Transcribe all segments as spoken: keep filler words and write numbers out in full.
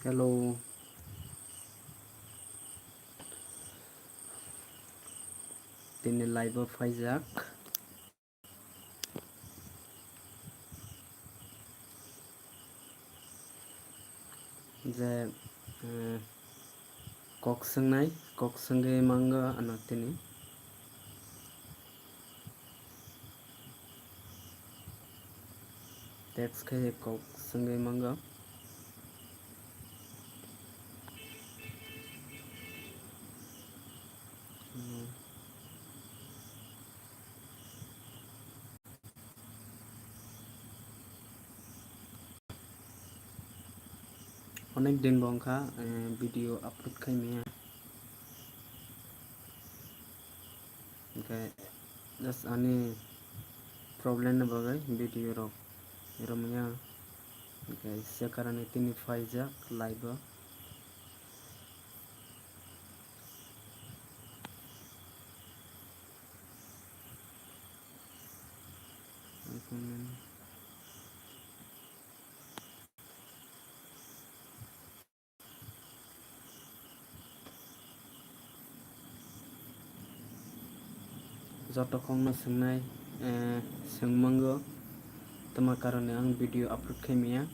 Hello. Tini live o phaijak. Je, eh, kok swngnai, kok swngwi mango ano tini. Text khe kok swngwi mango. Hmm. Onek din bo wngkha, eh, video upload khai maya. Hwnkhe just ani problem ni bagwi video rok romya. Hwnkhe se karani tini phaijak live o. Joto kokno swngnai, eh, swngmwngo, tamo karone ang video upload khai maya.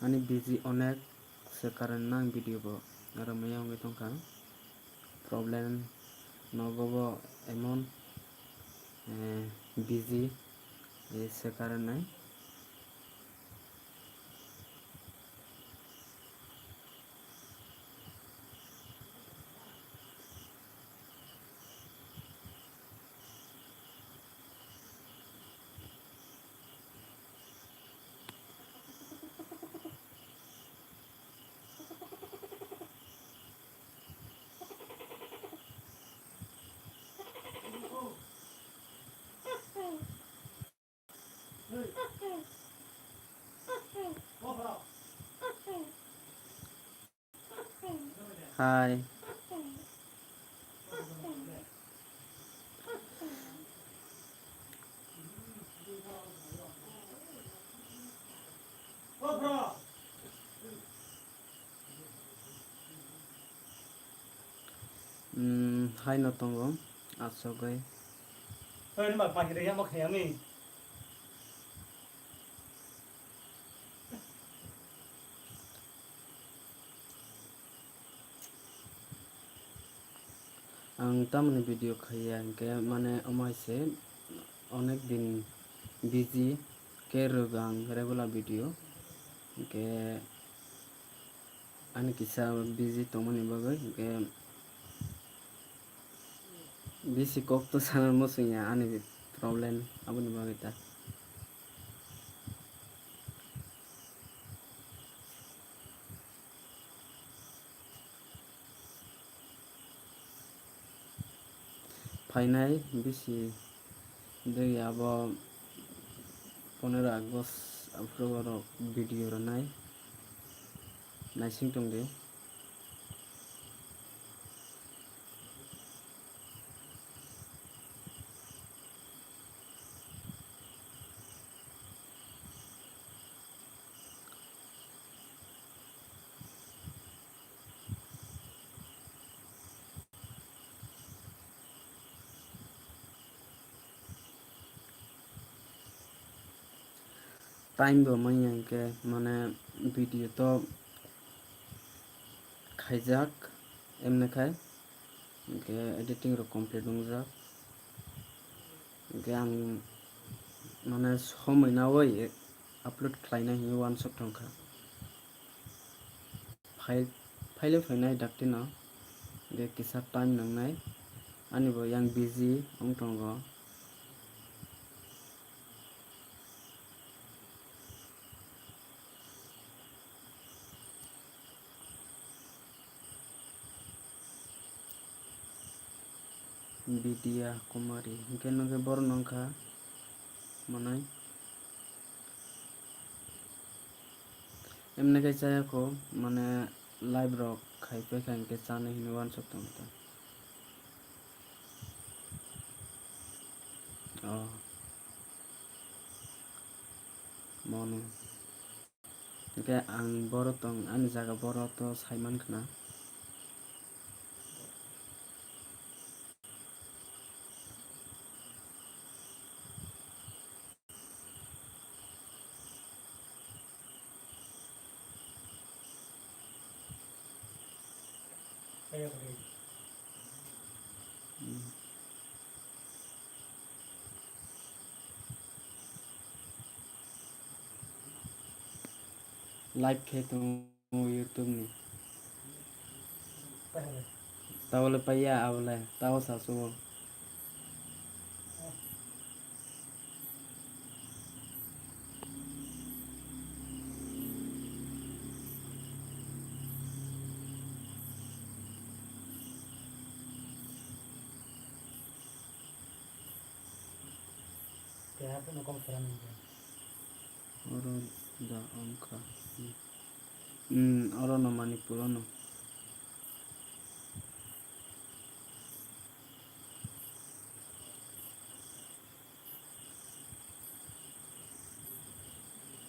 Ani busy onek se karone ang video bo romya wngwi tongkha. Problem nogo bo emon, eh, busy, eh, se karone. Hai. Hmm, hai no tongo, asogwi. Oi, ma, ma, kiri ya, ma, kaya, mi. Ang tamoni video khaiya hinkhe mane omo hai se onek din busy khe rwgo ang regular video, hinkhe ani kisa busy tongmani bagwi hinkhe bisi kok to sana muchungya ani problem aboni bagwi ta. Phainai bisi dui abo pondro August aphuru borok video rwnai naising tongdi. Time bo manya hinkhe mane video to khaijak emne khai hinkhe editing rok complete wngjak hinkhe ang mane somoi nawi upload khlaina hinwi uansuk tongkha. Phai Khaile phainai daktino, de kisa time nangnai, ani bo yang busy wng tongo. Bidya Kumari, hingke nokhe borok nongkha manai. Emne khe chaya kho, mane live rok khai pekha hingke chanai hinwi uansuk tongkha. Oh. Mono. Hingke ang boro tong, ani jaga boro to saiman khna. Live khe tongo YouTube ni. Tabole paiya abole tabo sasu. Oro da wngkha. Hmm, oro no Manipur ono.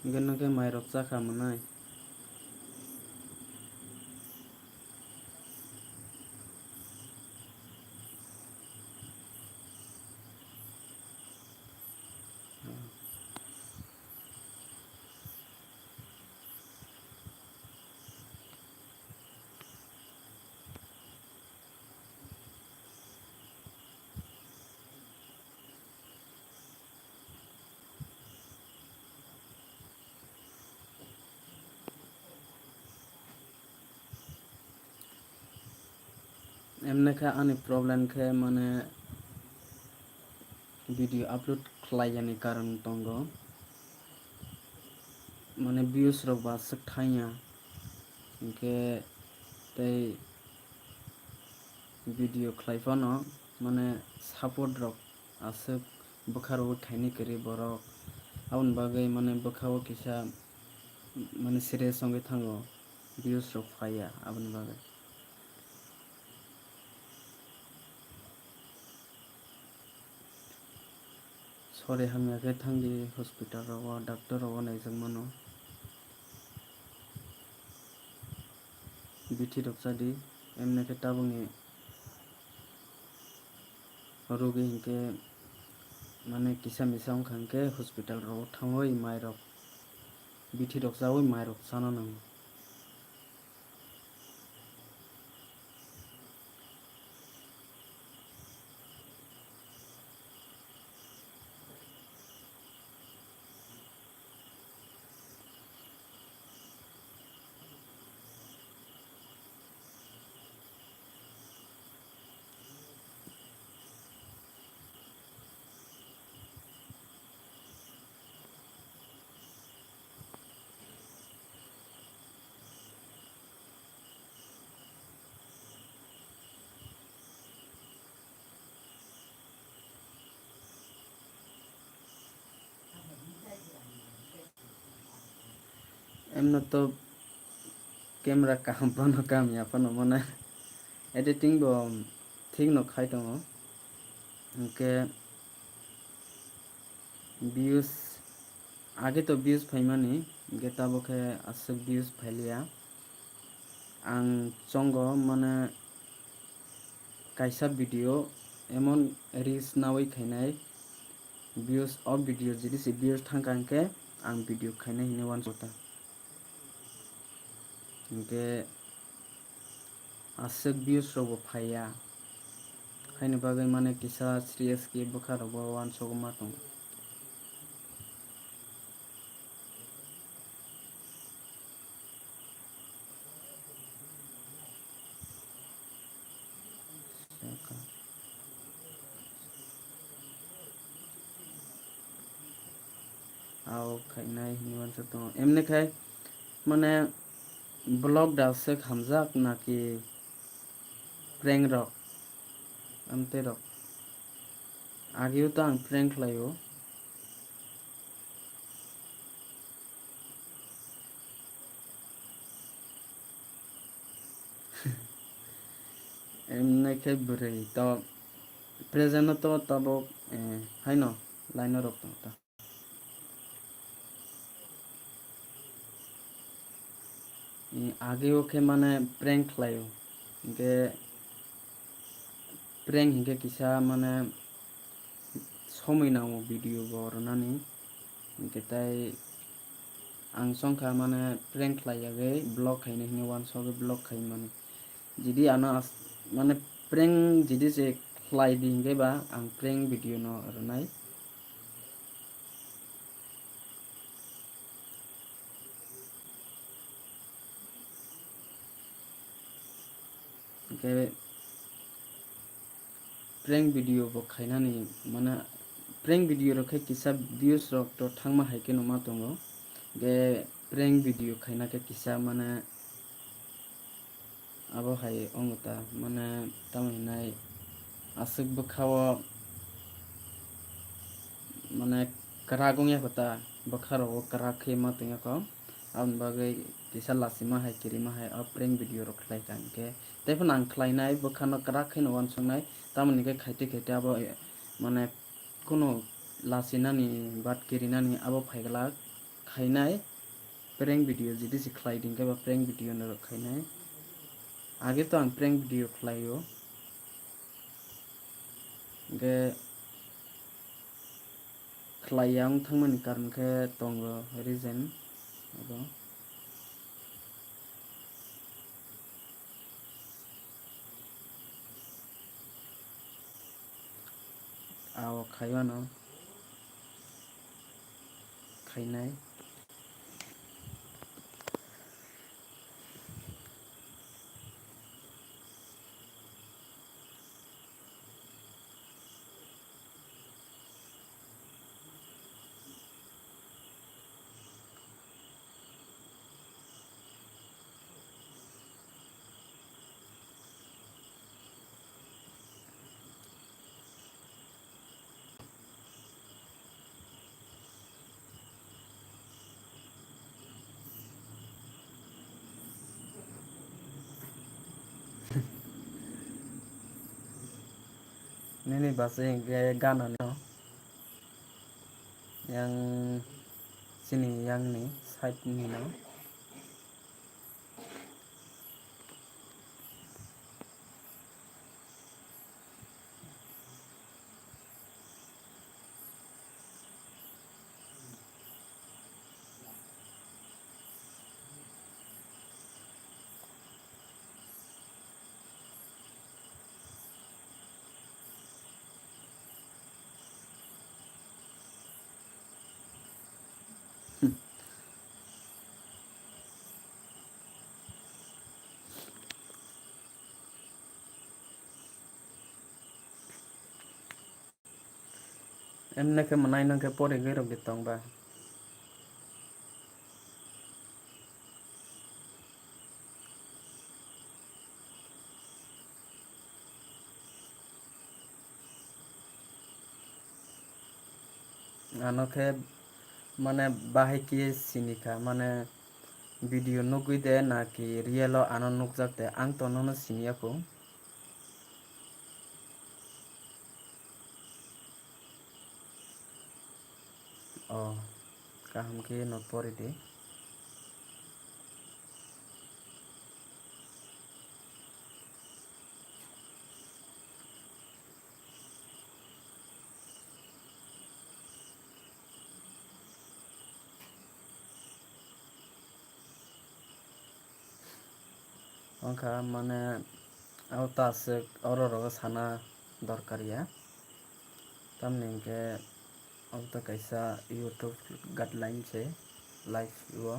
Hingke nokhe mairok chakha mwnai. Emne khe ani problem khe mane video upload khlai yani karon tongo, mane views rok ba aswk thangya, hinkhe tei video khlai phano mane support rok aswk bwkha rwui khainai kwrwi borok, aboni bagwi mane bwkha o kisa mane serious wngwi thango, views rok phaiya aboni bagwi. Sori hamya khe thangdi hospital rogo, doctor rogo naijak mano. Bithi rok chadi, emne khe tabukni rogi hinkhe mane kisa misa wngkha hinkhe hospital rogo thangwi mairok bithi rok chawi mairok chana nango. Emno to camera kaham phano kaham ya phano mane editing bo thik no khai tongo, hinkhe views age to views phaimani, hinkhe tabuk khe aswk views phailiya. Ang chongo mane kaisa video emon reels nawi khainai, views o video jodi se views thangkha hinkhe ang video khainai hinwi uansukha. Hinkhe aswk views rokbo phaiya, haini bagwi mane kisa serious khe bwkha rokbo uansukma tongo. khainai hinwi uansuk tongo. Emni khai mane vlog da se hamjak naki prank rok? Amtwi rok. Ageo to ang prank khlaio. Emni khe bwrwi to present o to tabuk, eh, haino line o rok tongo ta. Ni ageo khe mane prank khlaio, hinkhe prank hinkhe kisa mane somoi nango video bo rwnani, hinkhe tai ang chongkha mane prank khlai yagwi vlog khainai hinwi uansugwi vlog khaimani. Jidi ano as-, mane prank jidi se khlai di hinkhe ba ang prank video no rwnai. Hinkhe prank video bo khainani mane prank video rok khe kisa views rok to thangma hai kheno ma tongo. Hinkhe prank video khaina khe kisa mane abo hai wngo ta, mane tamo hinai aswk bwkha o mane kwrak wngya kho ta, bwkha rogo kwrak khe ma tongya kho, aboni bagwi kisa lachima hai kirima hai o prank video rok khlai kha hinkhe. Tei phano ang khlainai bwkhano kwrak kheno uansuknai, tamoni khe khaite khaite abo mane kunu lachinani bat kirinani abo phaiglak khainai. Prank video jidi se khlai di hinkhe ba prank video no rok khainai. Age to ang prank video khlaio. Hinkhe khlai ya wng thangmani karon khe tongo reason abo. Ao khaiwano khainai. Nini bwsai hinkhe gana no yang chini yang ni side ni no. Emne khe mwnai nang khe porigwi rok de tong ba. Ano khe mane bahai khe sini kha, mane video nugwi de na ki real o ano nukjak de, ang to nono sini ya kho. O, kaham khe no pori di. Wngkha mane abo ta aswk oro rogo sana dorkar ya, tamni hinkhe abo ta kaisa YouTube guideline se live o.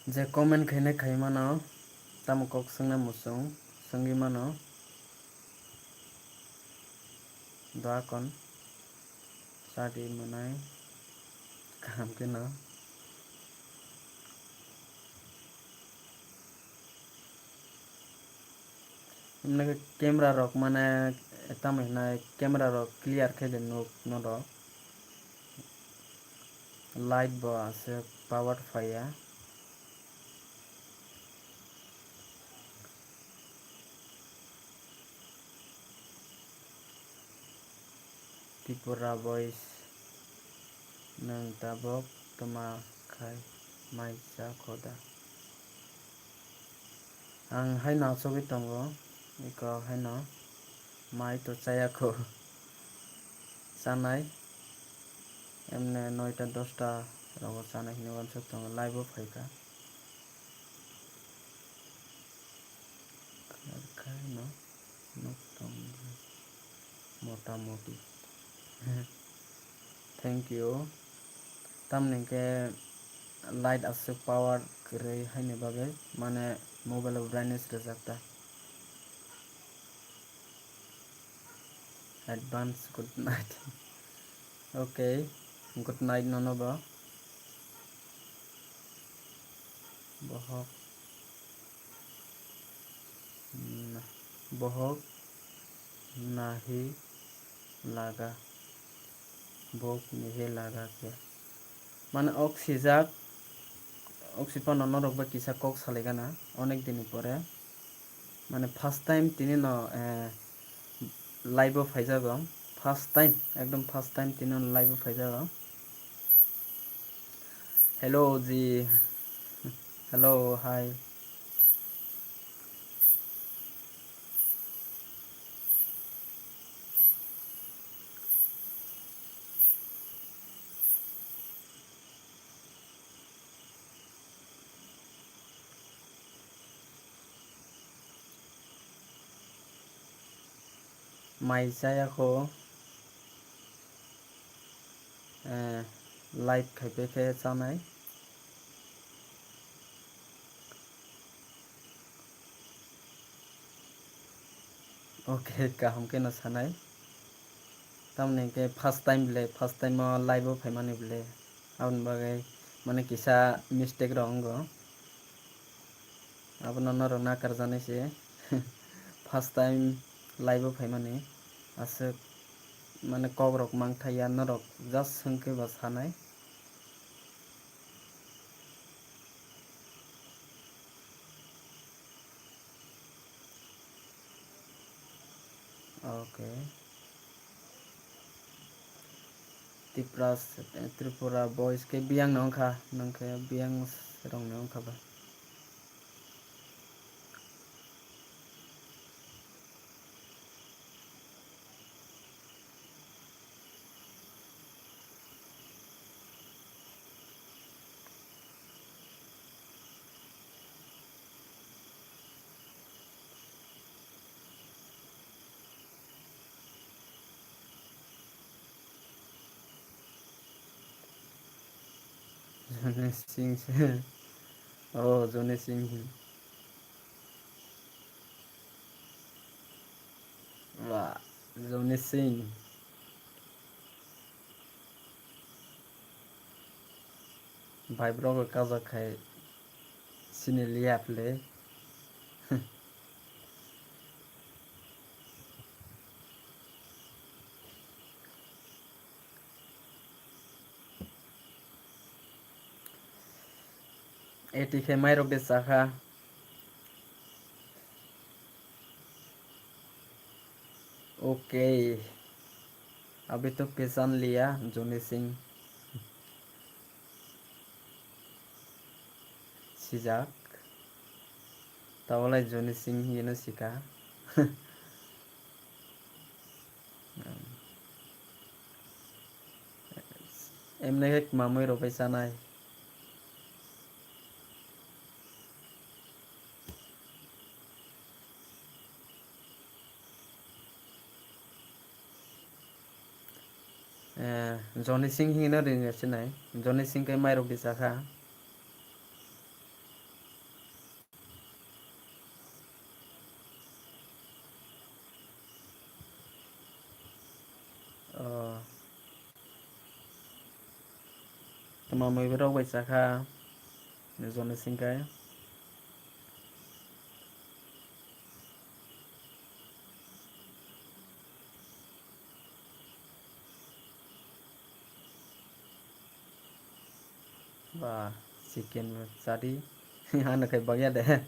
Je comment khainai khai mano, tamo kok swngna muchung, swngwi mano. Doakon chadi mwnai kaham khe no. Hwnwi khe camera rok mane tamo hwnwi camera rok clear khe de nuk norok. Light bo aswk power phaiya. Tripura boys, nwng tabok twma khai mai cha khoda. Ang haino achugwi tongo, eko haino mai to chaya kho. Chanai, emne noita dosta rogo chanai hinwi uansuk tongo, live o phaikha. Khaino. Nuk tong mota moti. Thank you. Tamni hwnkhe light aswk power kwrwi haini bagwi mane mobile o brightness rwjak ta. Advance good night. Okay, good night nono bo. Bohok. Na-, bohok nahi laga. Bohok nahi laga khe. Mane ok sijak, ok sipano norok bai kisa kok salai gana, onek dini pore. Mane first time tini no, eh, live o phaijago. First time, ekdom first time tini no live o phaijago. Hello ji. Hello, hi. Mai chaya kho, eh, live khai pe khe chanai. Okay, kaham khe no sanai. Tamoni hwnkhe first time le, first time o live o phaimani bole. Aboni bagwi mane kisa mistake rok wngo. Abono norok nakarjaknai se. First time live o phaimani. Aswk mane kok rok mangthai ya norok just swngkhe ba sanai. Okay. Tipra, Tripura boys khe biyang no wngkha, nwng khe biyang rok no wngkha ba. Joni Singh se. Oh, Joni Singh. Wah, Joni Singh. Bai borok kajak khai sini liya phle. Eti khe mairok de chakha. Okay. Abhi to pehchan liya, Joni Singh. Sijak. Tabole Joni Singh hino sika. Emne khe mamui rok bai chanai. Eh, Joni Singh hino ring sinai. Joni Singh khe mairok di chakha. Tuma mui borok bai chakha, joni singkai. Ba, chicken chadi. Ano khai bagya de.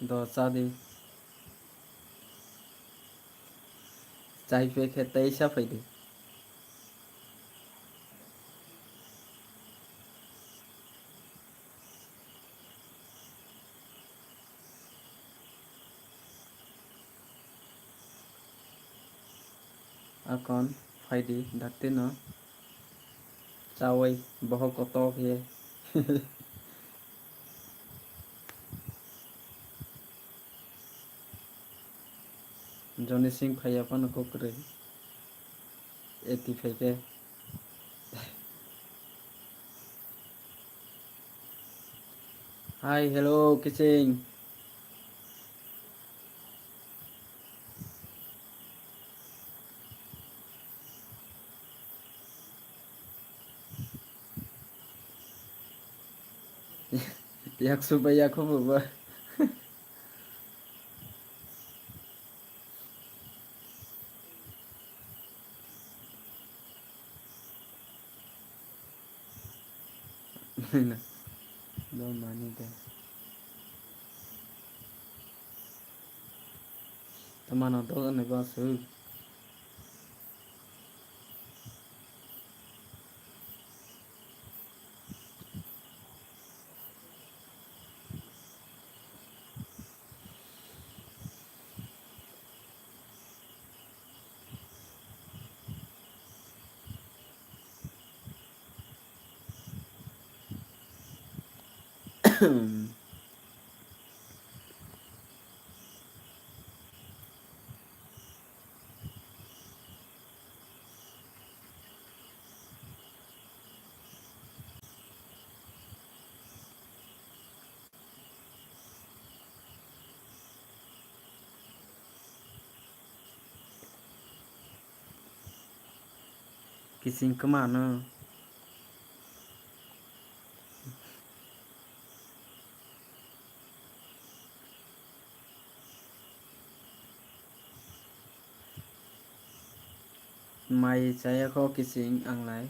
Do chadi. Chai phe khe tei sa phai di. Akon phaidi dakti no chawi bohok kotor khe. Joni Singh phaiya phano kok kwrwi. Eti phaikhe. Hi, hello, Kiching. Yaksu bai yakho ba. Do mani de. Tamano do ne ba su. Kiching kwma no. Mai chaya kho kiching ang lai.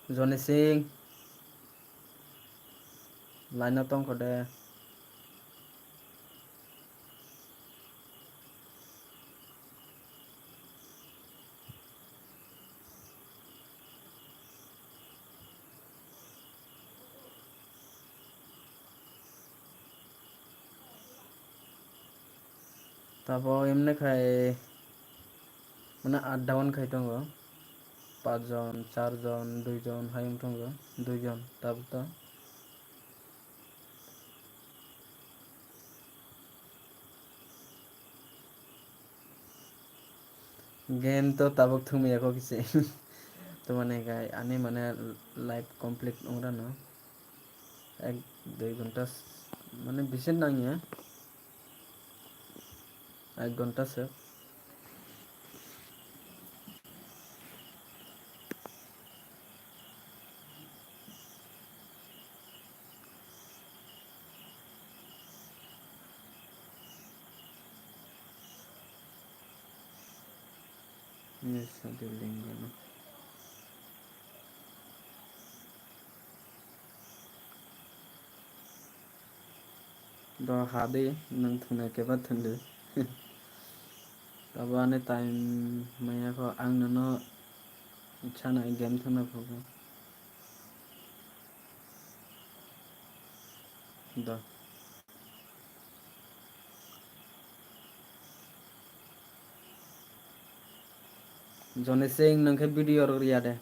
Joni Singh, line o tongkho de. Tabok emne khai mane adda on khai tongo. Pach jon, char jon, dui jon hai wng tongo. Dui jon tabok to. Game to tabok thumwi yakho kise. To mane kai ani mane life complete wngrano. Ek dui ghonta s-, mane bisi nangya. Ek ghonta se. Ni sadi link gana. Do hadi nwng thwngna keba thwngdi. Abo ani time maya kho ang nono sana game thwngna phogo. Da. Joni Singh, nang khe video rok riya de.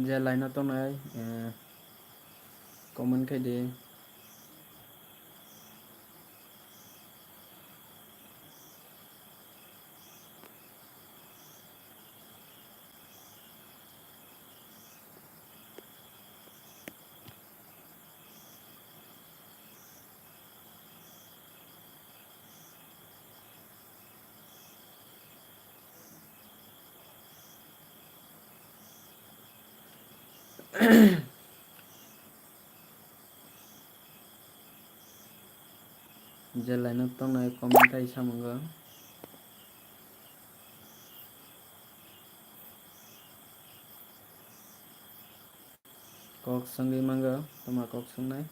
Je line o tongnai, eh, comment khai di. Je line o tongnai comment khai samungo. Kok swngwi mango, toma kok swngnai.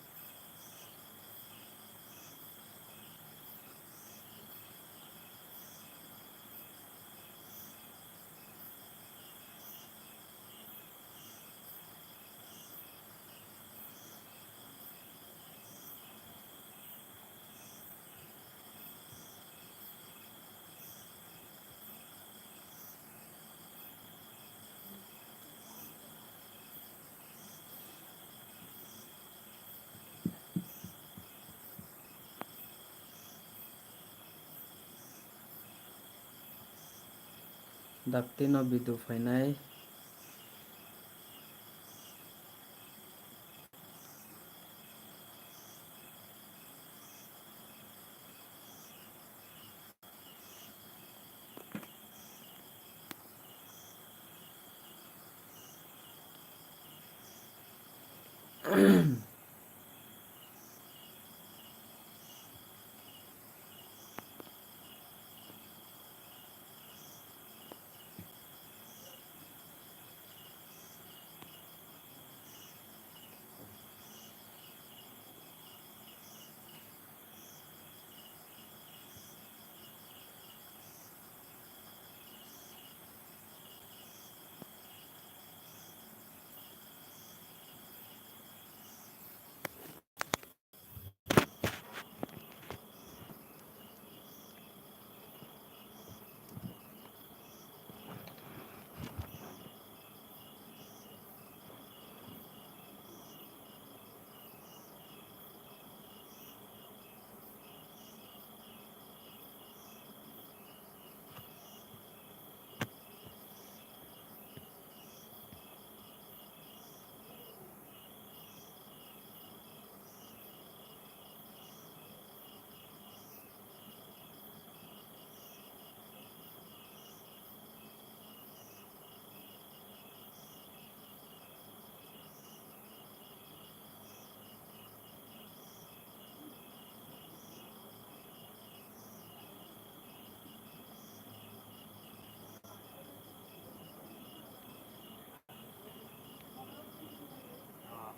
Dakti no bidu phainai.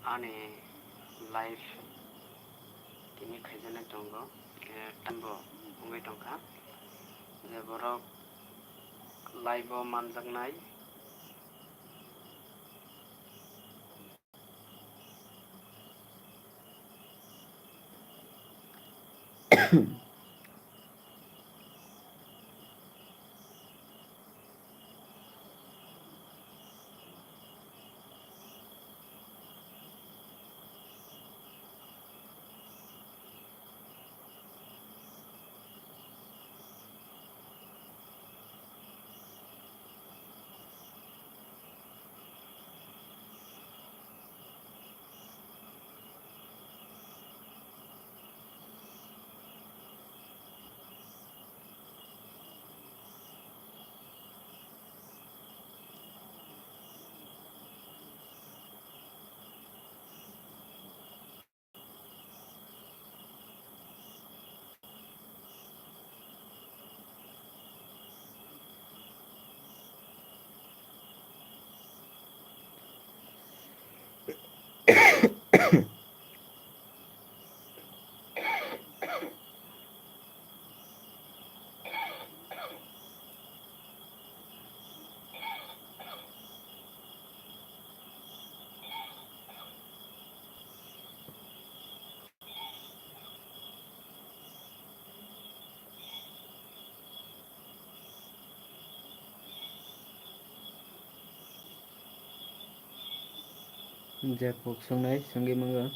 Ani live tini khaijaknai tongo, eh, tambo wngwi tongkha je borok live o manjaknai. Je kok songnai songwi mwngo.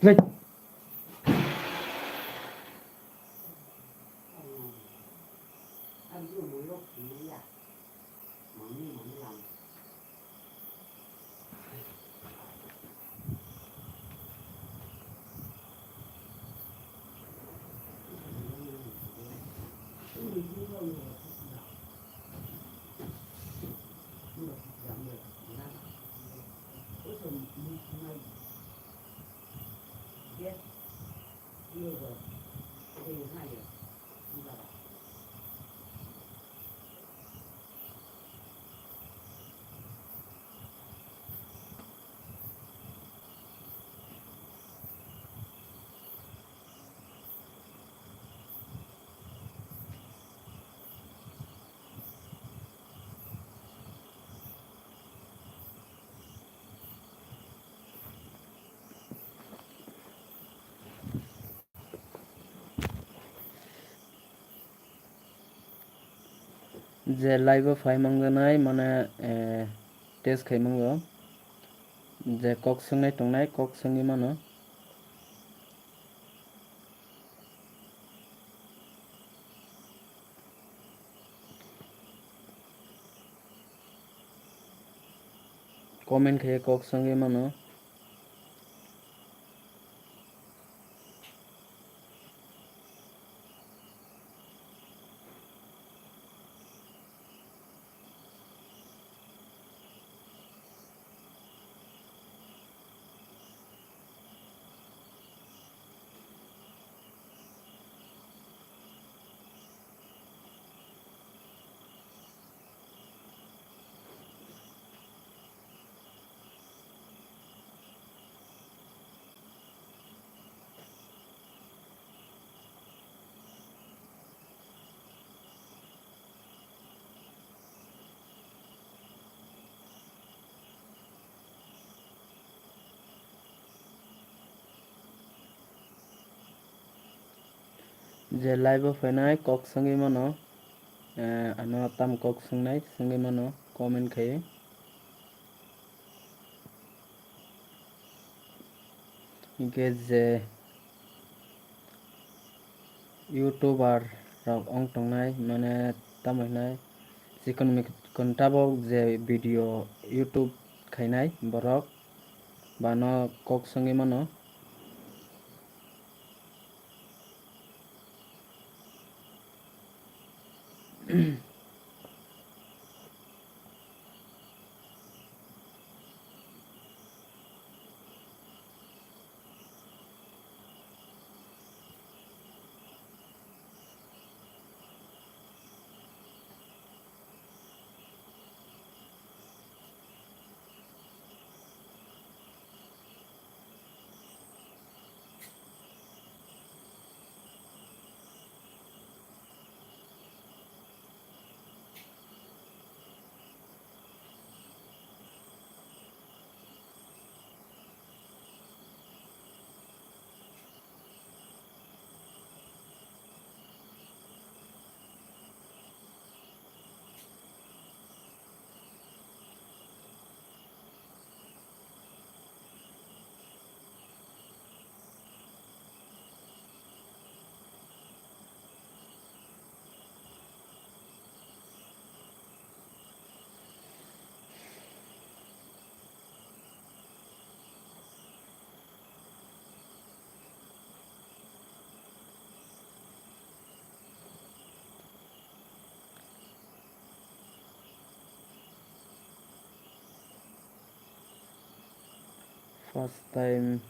Play. Je live o phai mangjanai, mane, eh, test khai mango. Je kok swngnai tongnai, kok swngwi mano. Comment khe kok swngwi mano. Je live o phainai kok swngwi mano, eh, ano tam kok swngnai swngwi mano comment khai. Hinkhe je YouTuber rok ong tongnai, mane tamo hinai chikon mikon tabok je video YouTube khainai borok bano kok swngwi mano. First time.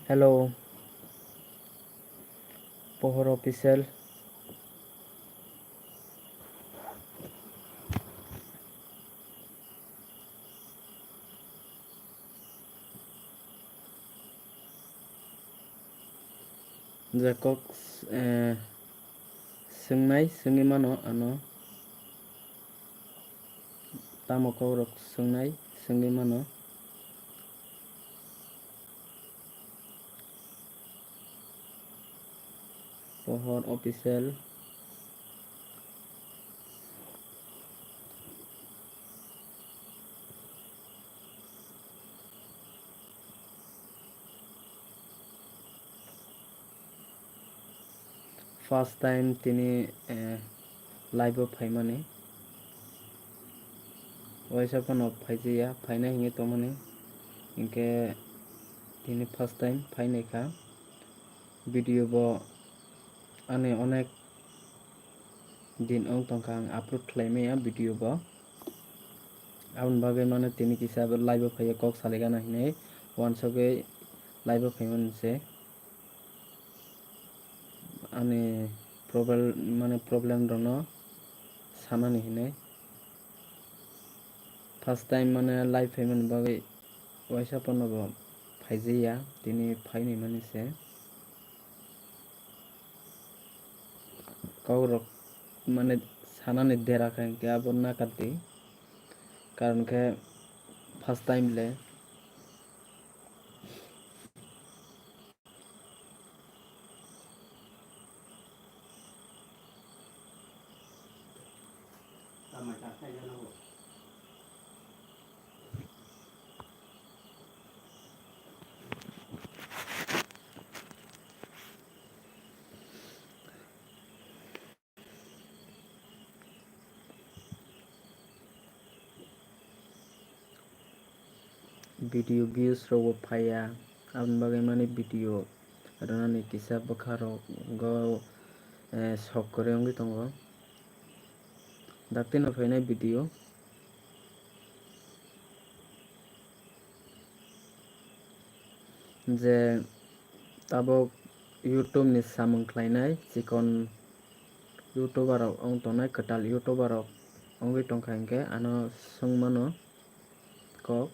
Hello, Pohor Official. Je kok, eh, swngnai, swngwi mano ano. Tamo kokrok swngnai, swngwi mano. Pohor Official. First time tini, eh, live o phaimani. Waisa phano phaijaya, phaina hinwi tongmani. Hinkhe tini first time phainaikha. Video bo ani onek din wng tongkha ang upload khlai maya video bo. Aboni bagwi mano tini kisa live o phaiya kok salai gana hinwi wansugwi live o phaimani se. Ani problem, mane problem rokno sanani hinwi. First time mane live phaimani bagwi waisa phano bo phaijaya, tini phainaimani se. Kokrok mane sanani dera kha hinkhe abo nakardi, karon khe first time le. Video views rok bo phaiya, aboni bagwi mani video rwnani kisa bwkha rok go, eh, sok kwrwi wngwi tongo. Dakti no phainai video. Je tabuk YouTube ni samung khlainai chikon YouTuber rok wng tongnai, kwtal YouTuber rok wngwi tongkha hinkhe ano swngmano kok.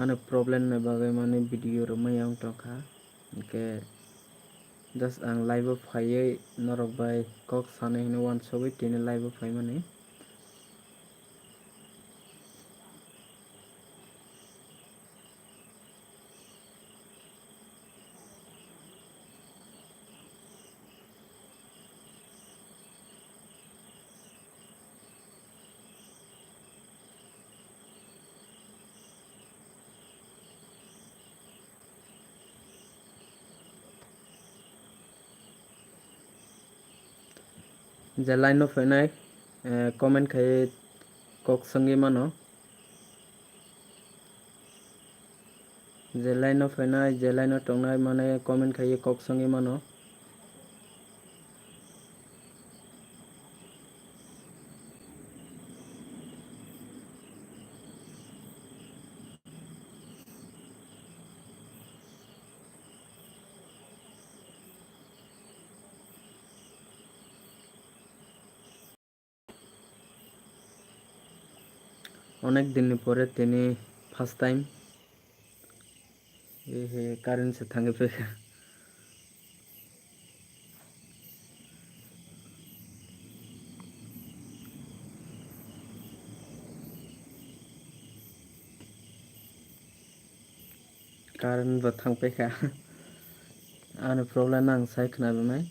Ano problem ni bagwi mani video rwmaya wng tongkha, hinkhe just ang live o phaiwi norok bai kok sanai hinwi wansugwi tini live o phaimani. Je line no phainai, eh, comment khai kok swngwi mano. Je line no phainai, je line no tongnai mane comment khai kok swngwi mano. Onek din ni pore tini first time. Ehe, current se thangwi phaikha. Current bo thang paikha. Ani problem ang sai khna rwnai.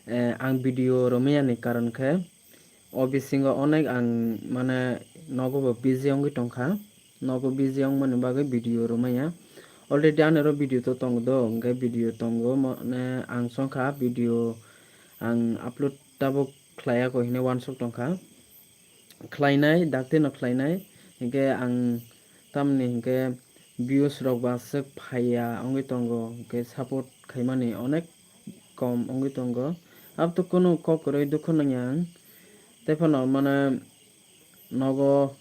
Eh, ang video rwmaya ni karon khe o bisingo onek ang mane nogo bo busy wngwi tongkha. Nogo busy wngmani bagwi video rwmaya. Already ani oro video to tongo do, hwnkhe video tongo mane ang chongkha video ang upload tabuk khlaiya ko hinwi wansuk tongkha. Khlainai, dakti no khlainai, hinkhe ang tamni hinkhe views rok bo aswk phaiya wngwi tongo, hinkhe support khaimani onek kom wngwi tongo. Abto kunu kok kwrwi dukhu nangya ang, tei phano mane nogo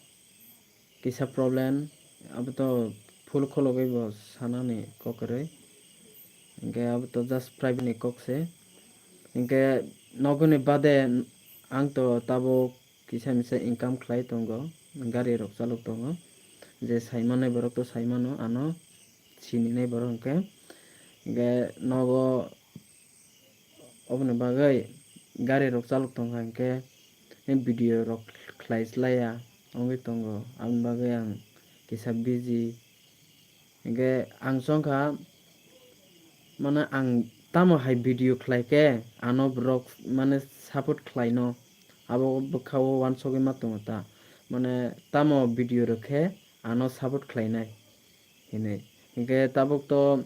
kisa problem, aboto full khologwi bo sanani kok kwrwi, hinkhe aboto just private ni kok se, hinkhe nogoni bade ang to tabuk kisa misa income khlai tongo, gari rok chalok tongo. Je sai mannai borok to sai mano, ano sininai borok hwnkhe. Hwnkhe nogo oboni bagwi gari rok chalok tongkha hwnkhe video rok khlai slaiya wngwi tongo, aboni bagwi ang kisa busy. Hwnkhe ang chongkha, mane, ang tamo hai video khlai khe ano borok, mane, support khlaino, abo bwkha-o uansugwi ma tongo ta, mane, tamo video rok khe ano support khlainai hinwi. Hwnkhe tabuk to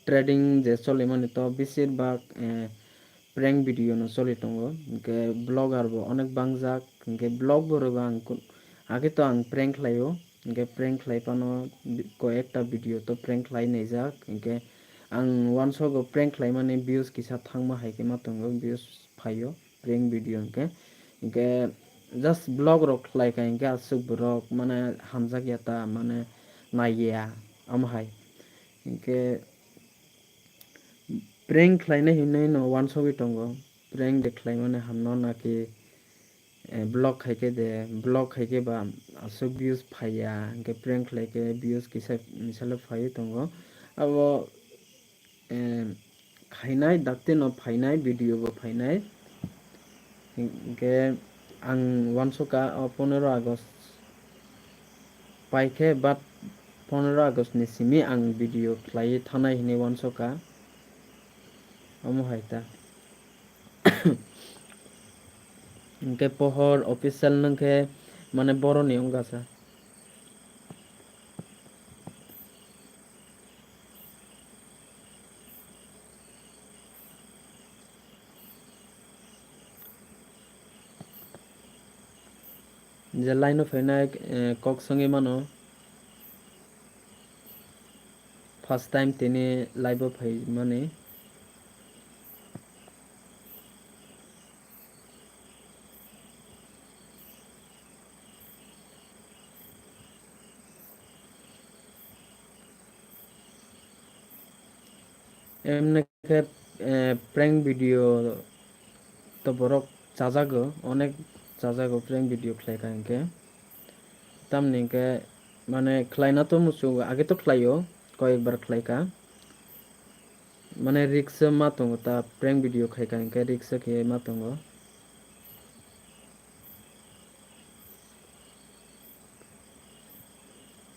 trading je cholimani to besir bak, eh, prank video no choli tongo, hwnkhe vlogger bo onek bangjak, hwnkhe vlog bo rwgo ang kun-, age to ang prank khlaio, hwnkhe prank khlai phano bi-, koi ekta video to prank khlai naijak, hwnkhe ang uansogo prank khlaimani views kisa thangma hai khe ma tongo, views phaio prank video hwnkhe, hwnkhe just vlog rok khlai kha hwnkhe aswk borok mane hamjak ya ta, mane nai ya, omo hai. Hwnkhe prank khlainai hinwi no uansugwi tongo, prank de khlaimani hamno naki, eh, vlog khai khe de, vlog khai khe ba aswk views phaiya, hwnkhe prank khlai khe views kisa misalo phaiwi tongo. Abo, eh, khainai, dakti no phainai, video bo phainai. Hwnkhe ang uansukha o pondro August paikhe, but pondro August ni simi ang video khlaiwi thanai hinwi uansukha. Omo hai ta. Hwnkhe pohor official nwng khe mane boroni wngkha sa. Je line o phainai, eh, kok swngwi mano. First time tini live o phaimani. Emni khe, eh, prank video to borok chajago, onek chajago prank video khlai kha hinkhe. Tamni hinkhe mane khlaina to muchungo, age to khlaio, koyekbar khlai kha. Mane risk se ma tongo ta, prank video khai kha hinkhe risk se khe ma tongo.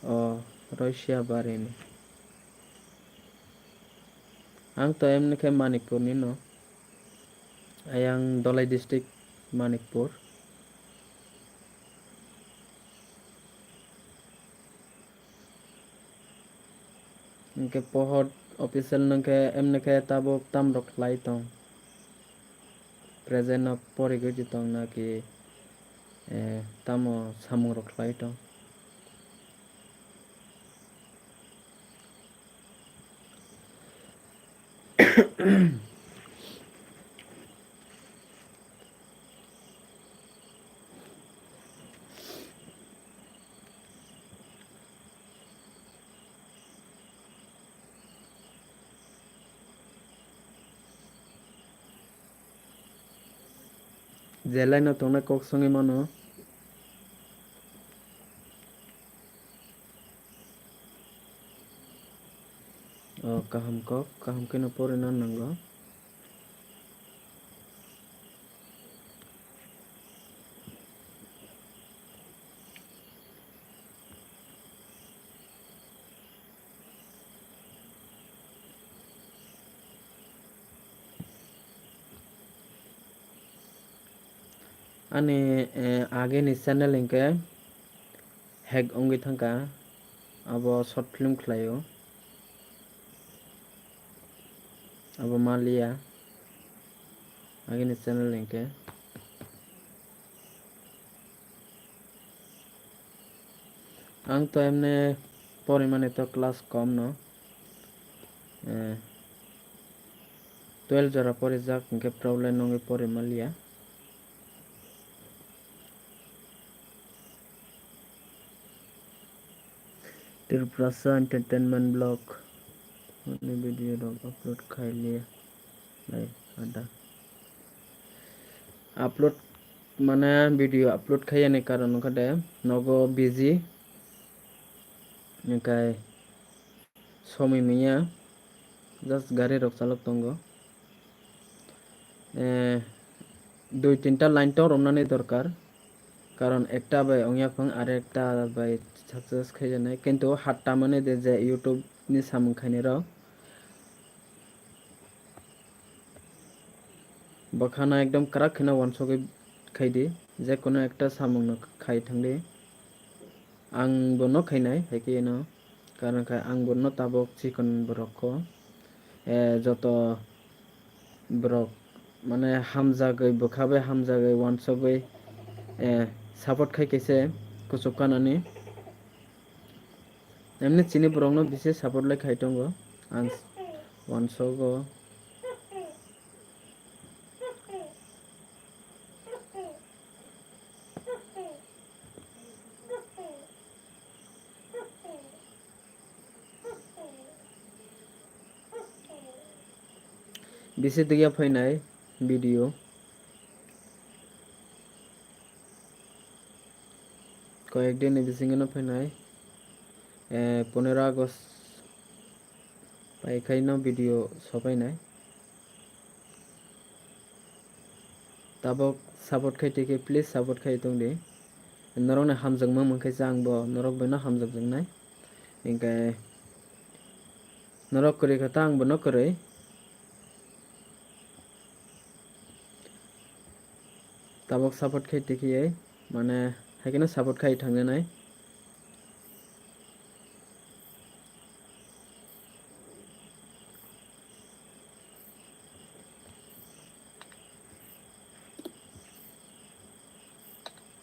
O Roisya barini. Ang to emni khe Manikpur ni no. Ayang Dholai district, Manikpur. Hinkhe pohor official nung khe emni khe tabuk tam rok khlai tong. Present no porigwi di tong naki, eh, tamo samung rok khlai tong. Je line o tongnai kok swngwi mano. O kaham kok, kaham kheno porina nango. Ani, eh, ageni channel hinkhe hack wngwi thangkha, abo short film khlaio, abo maliya ageni channel hinkhe. Ang to emne porimani to class kom no, eh, twelve jora porijak, hinkhe problem nongwi pori maliya. Tiprasa Entertainment Vlog ni video rok upload khailiya. Nai, ada. Upload mane video upload khaiyani karon wngkha de nogo busy, hwnkhe somoi manya, just gari rok chalok tongo. Eh, dui tinta line tong romnani dorkar, karon ekta bai ongya phang, ar ekta bai success khaijaknai, kintu hat tamani de je YouTube ni samung khainai rok. Bwkhano ekdom kwrak kheno wansugwi khaidi, je kono ekta samungno khai thangdi. Ang bono khainai, hai khe eno, karon khe ang bono tabuk chikon borok kho, eh, joto borok mane hamjagwi, bwkha bai hamjagwi, wansugwi, eh, support khai kaise kuchuk kanani. Emni chini borokno bisi support lai khai tongo, ang wansugo. Bisi dikya phainai video. Koyek din ni bisingo no phainai, eh, ponero August pai khai no video sopainai. Tabuk support khai twi khe, please support khai tongdi. Norokni hamjakma mung khe se ang bo norok bai no hamjakjaknai. Hinkhe norok kwrwi kha ta ang bo no kwrwi. Tabuk support khai twi khe, mane, hai kheno support khai thangjaknai.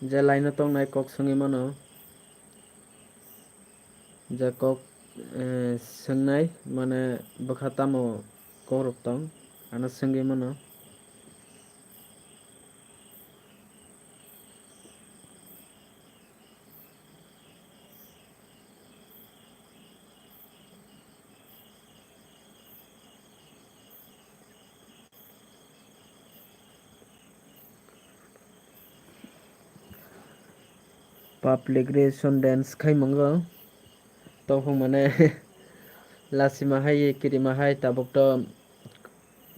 Je line o tongnai kok swngwi mano, je kok, eh, swngnai, mane bwkha tamo kokrok tong, ano swngwi mano. Public relation dance khai mango. Tongphung mane lasima hai, kirima hai, tabuk to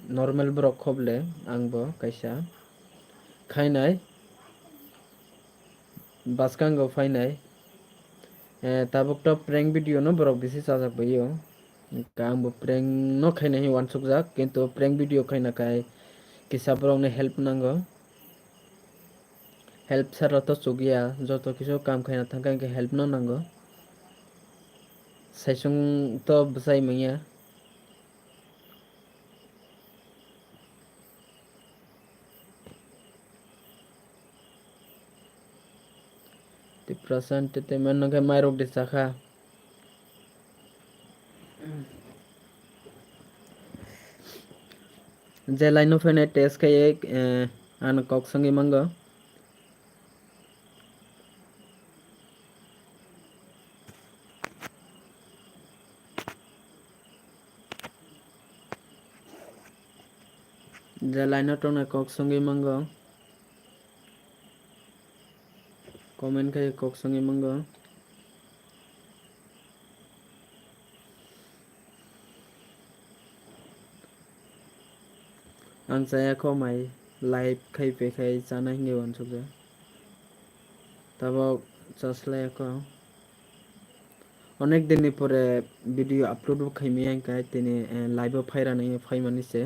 normal borok khoble, ang bo kaisa khainai, bwskango phainai. Eh, tabuk to prank video no borok bisi chajak bai o. Ang bo prank no khaina hin wansukjak, kintu prank video khaina khai kisa borok ni help nango. Help sara to chukya, joto kisu kam khaina thangkha hinkhe help no nango. Saisung to bwsai manya. Tiprasa entertainment no khe mairok de chakha. Je line no phainai test khai, eh, ano kok swngwi mango. Je line o tongnai kok swngwi mango. Comment khai kok swngwi mango. Ang chaya kho mai live khai pe khai chana hinwi wansukjak. Tabuk chaslai kho. Onek din ni pore video upload bo khaimaya hinkhe tini, eh, live o phairani phaimani se.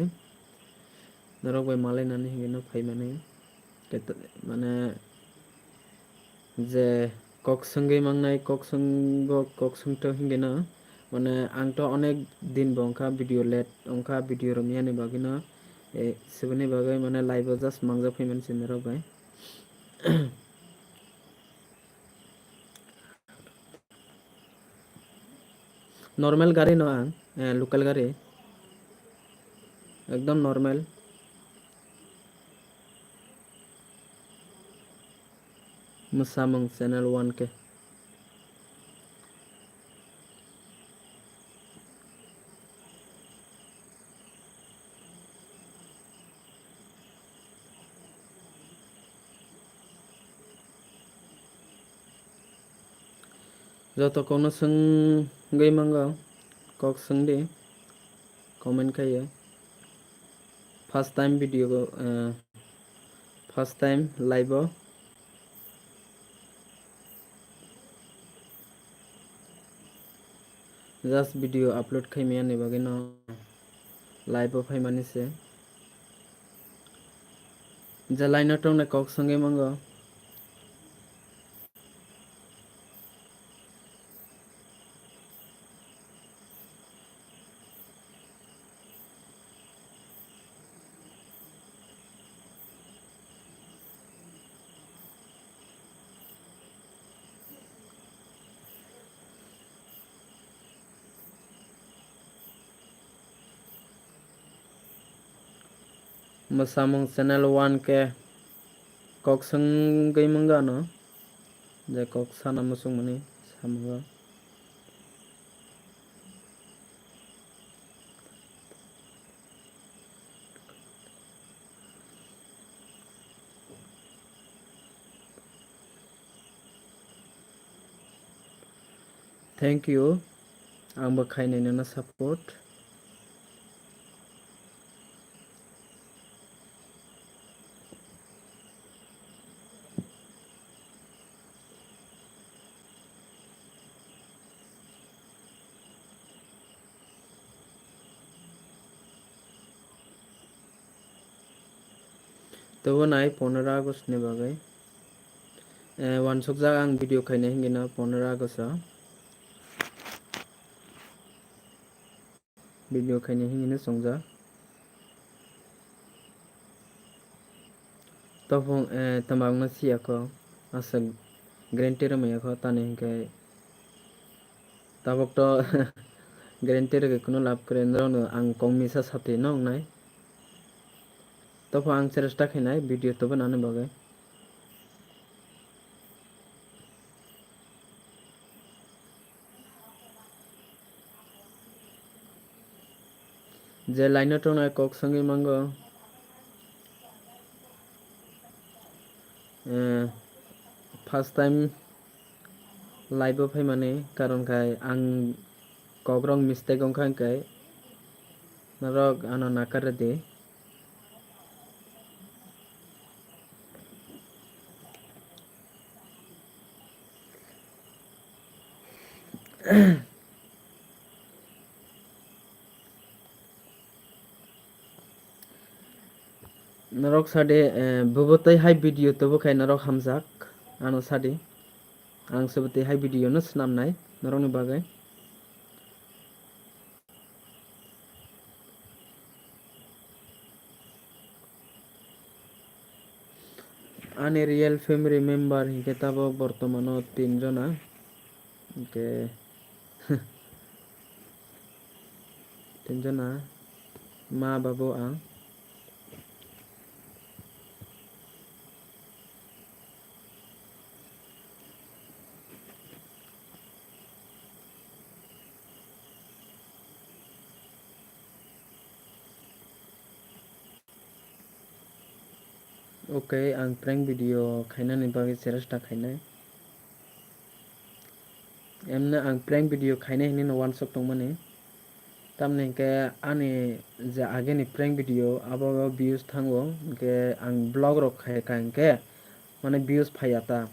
Norok bai malainani hinwi no phaimani. Keta-, mane je kok swngwi mangnai, kok swngbo, kok swngto hinwi no. Mane ang to onek din bo wngkha video late wngkha video romyani bagwi no. Eh, siboni bagwi mane live o just mangjak phaimani se norok bai. Normal gari no ang, eh, local gari. Ekdom normal. Mwsamung channel one K. Joto kokno swngwi mango, kok swngdi, comment khaiyo. First time video, eh, first time live o. Just video upload khaimani bagwi no live o phaimani se. Je line o tongnai kok swngwi mango. Mwsamung channel one K kok swngwi mangano, je kok sana muchungmani samungo. Thank you. Ang bo khainai nono support. Tobo nai pondro August ni bagwi. Eh, wansukjak ang video khaina hingino pondro August o. Video khaina hingino chongjak. Topung, eh, tama wngna siya kho. Aswk guarantee rwmaya kho, tani hinkhe tabuk to guarantee rwgwi kunu lab kwrwi, norokno ang kok misa satwi no wngnai. Topho ang chesta khainai video tubunani bagwi. Je line o tongnai kok swngwi mango. Eh, first time live o phaimani karon khai ang kokrok mistake wngkha, hwnkhe norok ano nakar rwdi. Norok sadi, eh, bobo tei hai video tubu khai norok hamjak, ano sadi. Ang se bo tei hai video no swnam nai norokni bagwi. Ani real family member hinkhe tabuk bortomano tin jona. Hinkhe tin jona, ma, babu, ang. Ok, ang prank video khainani bagwi chesta khainai. Emno ang prank video khainai hinwi no wansuk tongmani. Tamni hinkhe ani je ageni prank video abo views thango, hinkhe ang vlog rok khai kha hinkhe mane views phaiya ta.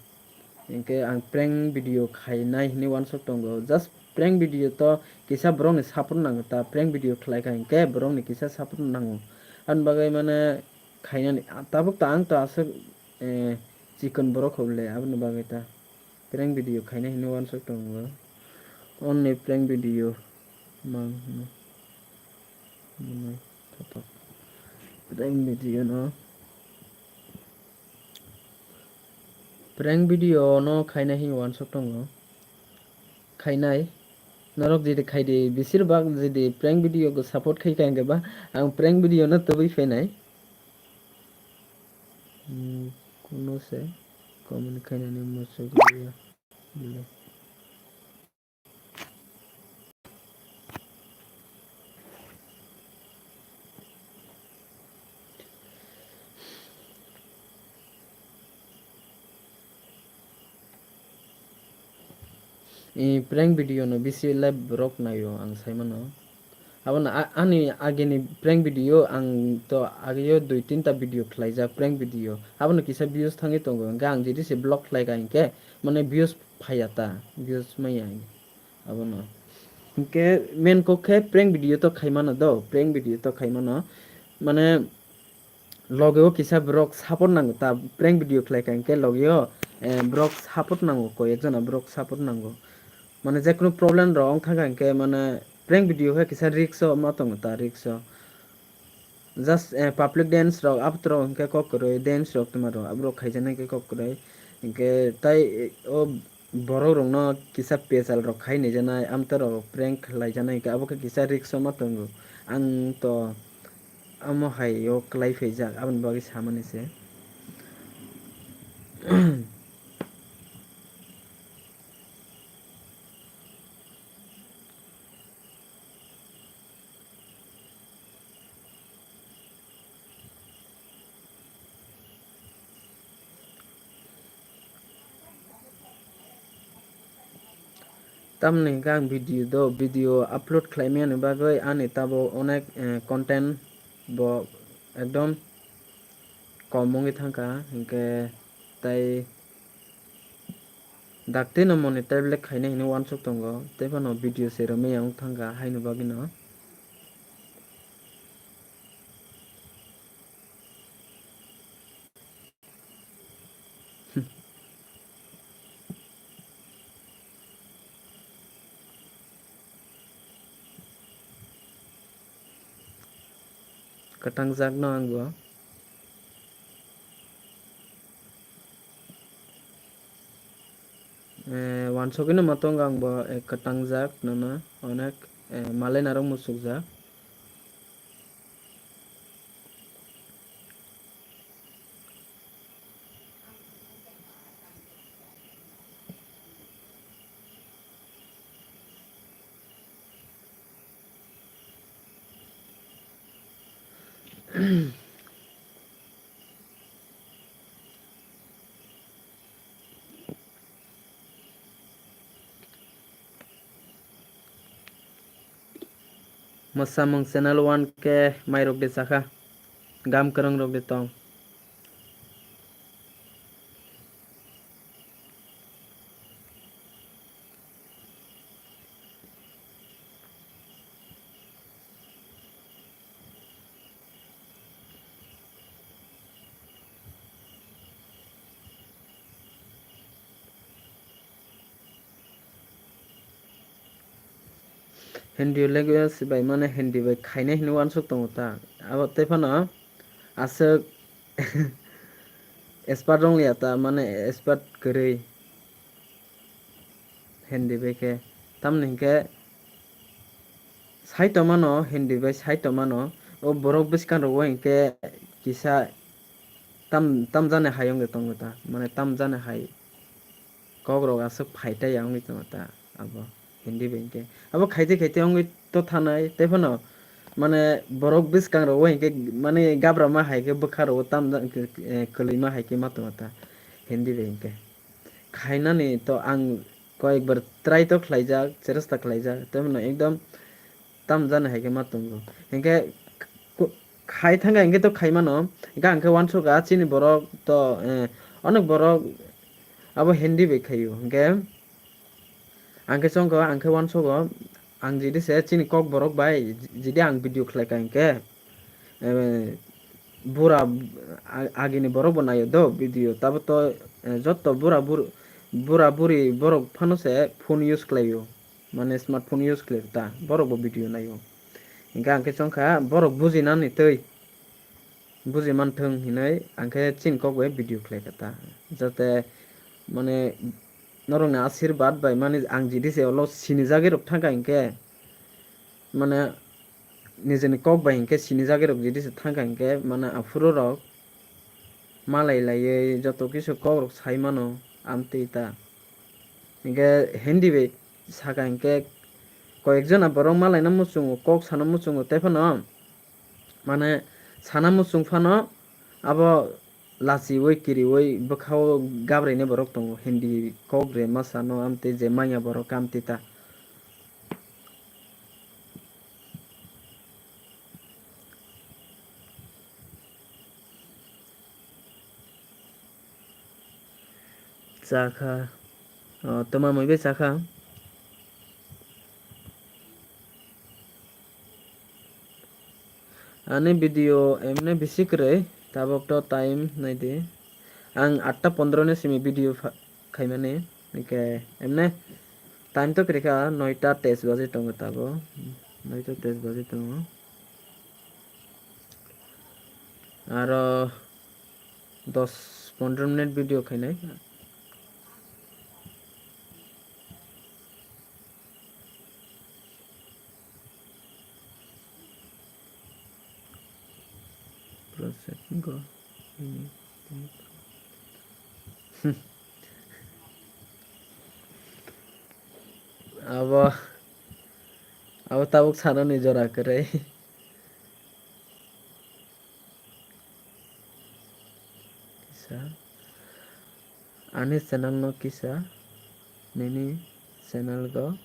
Hinkhe ang prank video khainai hinwi wansuk tongo. Just prank video to kisa borokni support nango ta, prank video khlai kha hinkhe borokni kisa support nango. Aboni bagwi mane khainani, tabuk to ang to aswk, eh, chikon borok hwnle, aboni bagwi ta prank video khaina hinwi wansuk tongo. Only prank video mang hwnwi. Prank video no, prank video no khaina hinwi wansuk tongo. Khainai. Norok jodi khaidi, besir bak jodi prank video go support khai kha hinkhe ba, ang prank video no tubui phainai. Hmm, kuno se comment khainani muchuk liya. I prank video no bisi live borok naio ang sai mano. Abono a-, ani agini prank video ang to ageo dui tinta video khlaijak prank video. Abono kisa views thangwi tongo. Hwnkhe ang jodi se vlog khlai ka hinkhe mane views phaiya ta, views maya abono. Hinkhe main kok khe prank video to khai mano do, prank video to khai mano. Mane logeo kisa borok support nango ta, prank video khlai ka hinkhe logeo, eh, borok support nango, koi ekjona borok support nango. Mane jekunu problem rok wng thangkha hinkhe mane prank video khe kisa risk o ma tongo ta, risk o. Just, eh, public dance rok, abotro hinkhe kok kwrwi dance rok twma rok, aborok khaijaknai khe kok kwrwi. Hinkhe tai, eh, o borok rokno kisa pechal rok khai naijaknai, amtwrok prank khlaijaknai hinkhe abo khe kisa risk o ma tongo. Ang to Amo hai o kwlai phaijak, aboni bagwi samani se. Tamoni hwnkhe ang video do, video upload khlaimani bagwi ani tabuk onek, eh, content bo ekdom kom wngwi thangkha, hinkhe tai daktino monetize khainai hinwi uansuk tongo, tei phano video se romwi ang thangkha haino bagwino. Kwtang jak no ang bo. Eh, wansugwino ma tongo ang bo, eh, kwtang jak nono onek, eh, malai narwk muchuk jak. Mwsamung channel one K mairok de chakha, gam kwrwng rok de tong. Hindi language bai mane Hindi bai khainai hinwi uansuk tongo ta. Abo tei phano aswk expert wng ya ta, mane expert kwrwi Hindi bai khe. Tamoni hinkhe sai tongmano, Hindi bai sai tongmano, o borok bwskang rogo hinkhe kisa tam, tamjani hai wngwi tongo ta, mane tamjani hai. Kokrok aswk phai tei ya wngwi tongo ta abo Hindi bai hinkhe. Abo khaite khaite wngwi to thanai, tei phano mane borok bwskang rogo hinkhe mane gabra ma hai khe bwkha rogo tamjak, eh, kwlwi ma hai khe ma tongo ta Hindi bai hinkhe. Khainani to ang koyekbar try to khlaijak, cheresta khlaijak, tei phano ekdom tamjani hai khe ma tongo. Hinkhe ko-, khai thangkha hinkhe to khai mano. Hinkhe ang khe uansukha chini borok to, eh, onek borok abo Hindi bai khaio. Hinkhe ang khe chongkha, ang khe uansugo, ang jidi se chini kok borok bai, jidi ang video khlaikha hinkhe, eh, bura, a-, agini borok bo naio do video, tabo to, eh, jotto bura bur-, bura buri borok phano se phone use khlaio. Mane smartphone use khlai ta, borok bo video naio. Hinkhe ang khe chongkha, borok bujinani twi buji manthwng hinwi ang khe chini kok bai video khlai kha ta. Jate mane norokni ashirbad bai mane ang jidi se ulo sinijagwi rok thangkha hinkhe, mane nijini kok bai hinkhe sinijagwi rok jidi se thangkha hinkhe, mane aphuru rok malai laiwi joto kisu kok rok sai mano amtwi ta. Hinkhe Hindi bai saka hinkhe koyek jona borok malaina muchungo, kok sana muchungo, tei phano mane sana muchung phano abo lachiui kiriui bwkhao gabrainai borok tongo, Hindi kok re ma sano amtwi je manya borok amtwi ta. Chakha. O, twma mui bai chakha. Ani video emne bisi kwrwi, tabuk to time naidi. Ang atta pondro ni simi video pha-, khaimani, hwnkhe emne time to kwrwi kha, noita teis baji tongo tabuk, noita teis baji tongo. Aro dos pondro minute video khainai. Process go. Abo, abo tabuk sanani jora kwrwi. Kisa. Ani channel no kisa nini channel go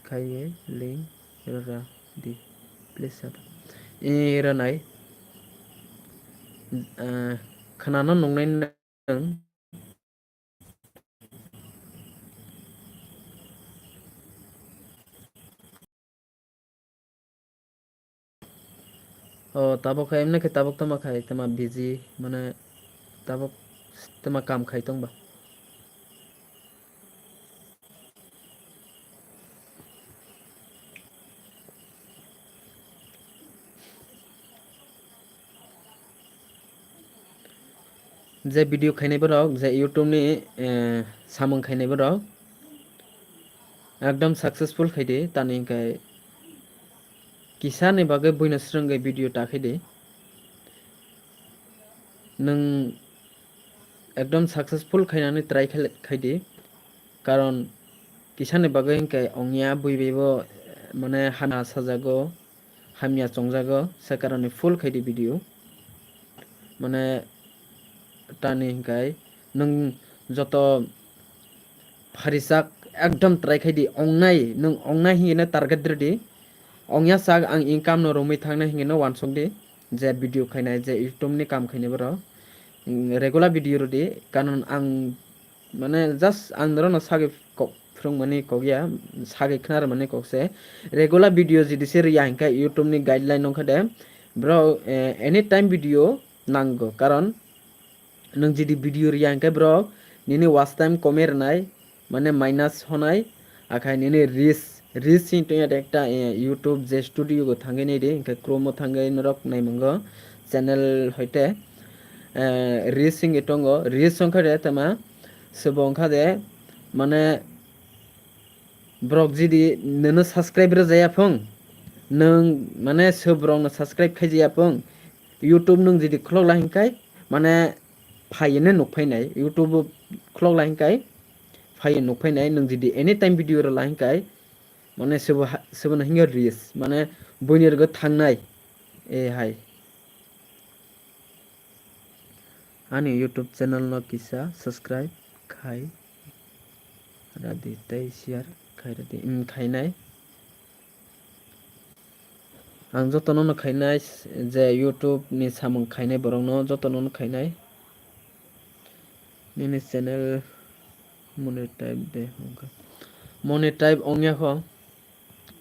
khaiwi link rwra di, please sir. I rwnai, eh, khwnano nungnai nwng. O, tabuk khai, emne khe tabuk tama khai, tama busy, mane tabuk tama kam khai tongba. Je video khainai borok, je YouTube ni, eh, samung khainai borok, ekdom successful khaidi, tani hwnkhe kisa ni bagwi buino swrwngwi video ta khaidi. Nwng ekdom successful khainani try khai, khaidi, karon kisa ni bagwi hwnkhe ongya bui bai bo, mane hana sajago. Hamya chongjago, se karone full khaidi video. Mane tani hwnkhe nwng joto pharijak ekdom try khaidi, ongnai, nwng ongnai hinwi target rwdi. Ongya sak ang income no romwi thangnai hinwi no uansukdi, je video khainai, je YouTube ni kam khainai borok. Regular video rwdi, karon ang Mane just ang norokno sagwi kok phwrwngmani kok ya, sagwi khna rwmani kok se. Regular video jodi se rwya hinkhe YouTube ni guideline wngkha de, bro, eh, anytime video nango, karon nwng jodi video rwya hinkhe bro nini watch time komwi rwnai, mane minus honai, akhai nini reach Reels wng tongya de ekta, eh, YouTube je studio go thangwi nai di, hwnkhe Chrome o thangwi norok naimungo channel hoite, eh, Reels wngwi tongo. Reels wngkha de tama, sebo wngkha de, mane, borok jidi nono subscribe rwjaya phung, nwng, mane, sebo borokno subscribe khaijaya phung, YouTube nwng jidi khulok lai hwnkhe, mane, phaiwi nukphainai, YouTube o khulok lai hwnkhe, phaiwi nukphainai, nwng jidi anytime video rwla hwnkhe, Mane sebo ha-, sebo no hwnyo reels, mane buini rwgo thangnai. E hai. Ani YouTube channel no kisa subscribe khai radi tei share khai radi. Em, khainai. Ang jotono no khainai, je YouTube ni samung khainai borok no jotono no khainai. Nini channel monetize de wngkha. Monetize wngya kho.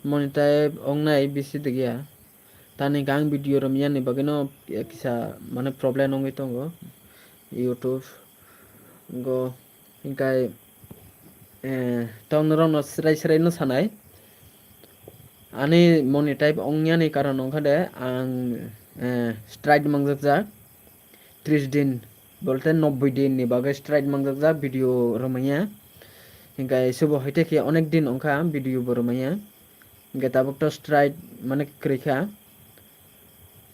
Monetize wngnai bisi digya. Tani gang video romyani bagwino kisa mane problem wngwi tongo YouTube go. Hinkhe, eh, tong norokno srai srai no sanai. Ani monetize wngyani karon wngkha de ang, eh, strike mangjakjak. Tris din, bolte nobboi din ni bagwi strike mangjakjak video romanya. Hinkhe subo haite khe onek din wngkha video bo romanya. Hinkhe tabuk to strike mane kwrwi kha.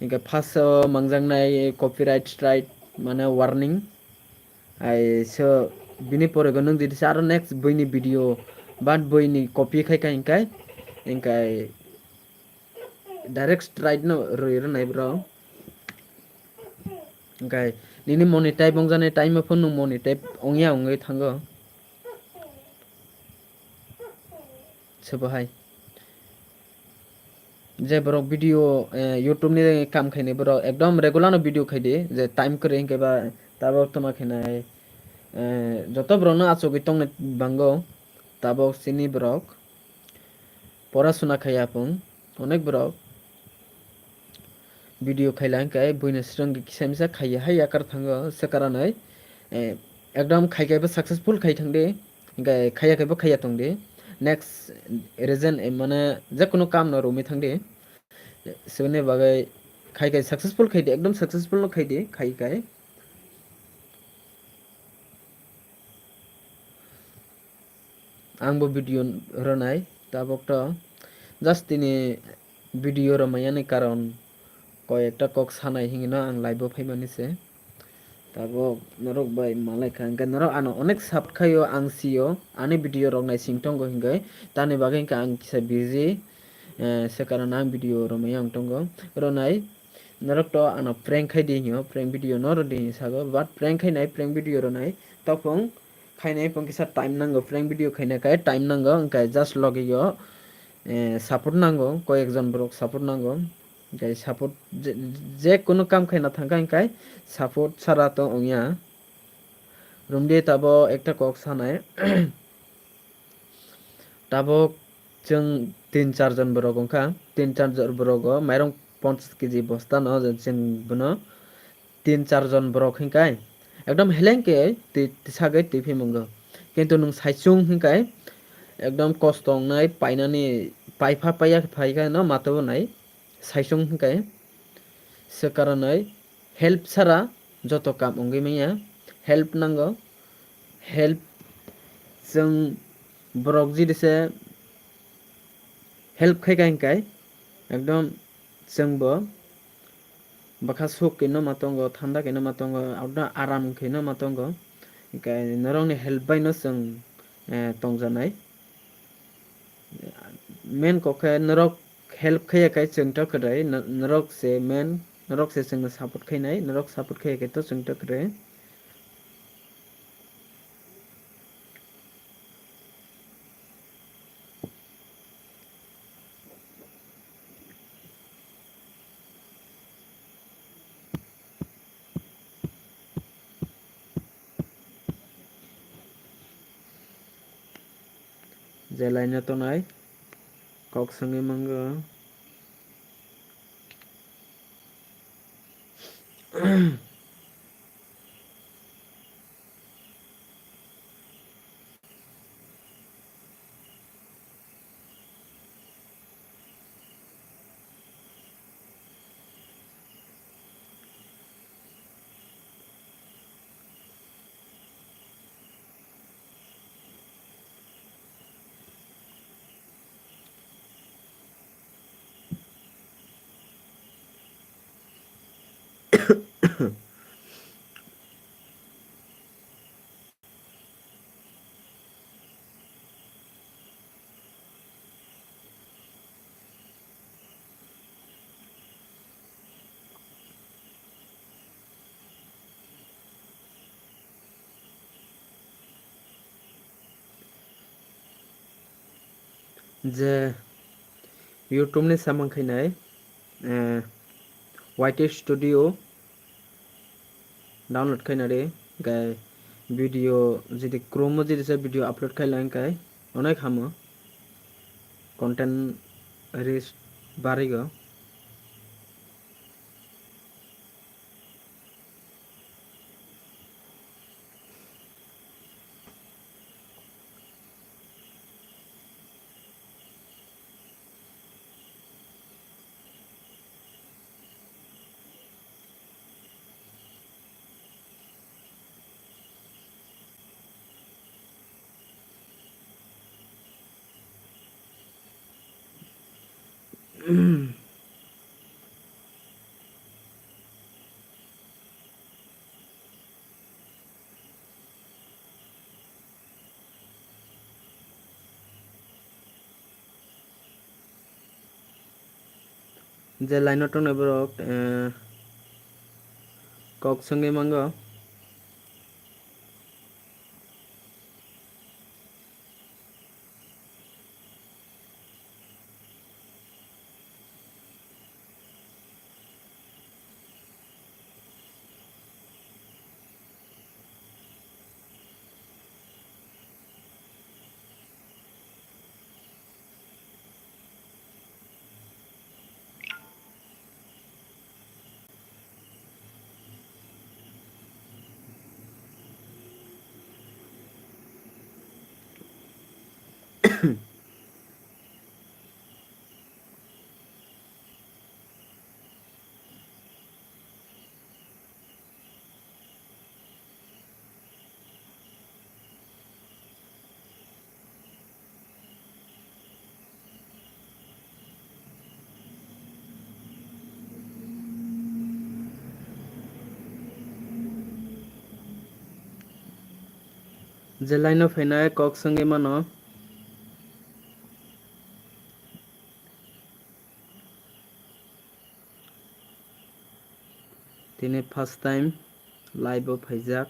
Hinkhe first o mangjaknai copyright strike mane warning. Hai so bini pore go nwng jodi se aro next buini video but buini copy khai kha hinkhe, hinkhe direct strike no rwi rwnai bro. Hinkhe Nini monetize wngjani time o phano nwng monetize wngya wngwi thango. Se bo hai. Je borok video, eh, YouTube ni kam khainai borok ekdom regular no video khai di, je time kwrwi hinkhe ba tabok tongma khainai, eh, joto borok no achugwi tongnai bango tabok chini borok. Pora suna khai apung, onek borok video khaila hinkhe buino swrwng kisa misa khaiya hai yakar thango se karanwi, eh, ekdom khai khai bo successful khai thangdi, hinkhe khaiya khai bo khaiya tongdi. Next reason, eh, mane jekono kam no romwi thangdi, seboni bagwi khai khai successful khaidi, ekdom successful no khaidi khai khai. Ang bo video rwnai tabok to just tini video rwmani karon koi ekta kok sanai hinwi no ang live o phaimani se. Tabok norok bai malai kha hinkhe norok ano onek support khaio, ang sio ani video rok naising tongo hinkhe, tani bagwi hinkhe ang kisa busy, eh, se karon ang video rwmani ang tongo rwnai. Norok to ano prank khai di hinyo, prank video no rw di hinwi sago, but prank khainai, prank video rwnai tokphung khainai phung kisa time nango, prank video khaina khe time nango, hinkhe just logi o, eh, support nango, koi ekjon borok support nango, hinkhe support je, je kono kam khaina thangkha hinkhe support sara to wngya. Romdi tabo ekta kok sanai. Tabok chwng tin char jon borok wngkha, tin char jon borok o mairung ponchas keji bosta no chwng bono tin char jon borok hinkai ekdom heleng ke twi, twi sagwi twi phimungo. Kintu nwng saichung hinkai ekdom kosto wngnai painani paipha paiya phaikha no mato bo nai. Saichung hinkai se karonwi help sara joto kam wngwi manya, help nango, help chwng borok jidise help khaikha hinkai ekdom chwngbo bwkha suk khe no ma tongo, thanda khe no ma tongo, ekdom aram khe no ma tongo, hinkai norokni help bai no chwng, eh, tongjanai. Main kok khe norok help khaiya khe chwng to kwrwi, no-, norok se main, norok se chwngno support khainai, norok support khaiya khe to chwng to kwrwi. Je line o tongnai kok swngwi mango. Je YouTube ni samung khainai, eh, Y T Studio download khaina di, hinkhe video jodi Chrome o jodi se video upload khaila hinkhe onek hamo, content reach barigo. Je line o tongnai borok, eh, kok swngwi mango. Je line o phainai kok swngwi mano. Tini first time live o phaijak.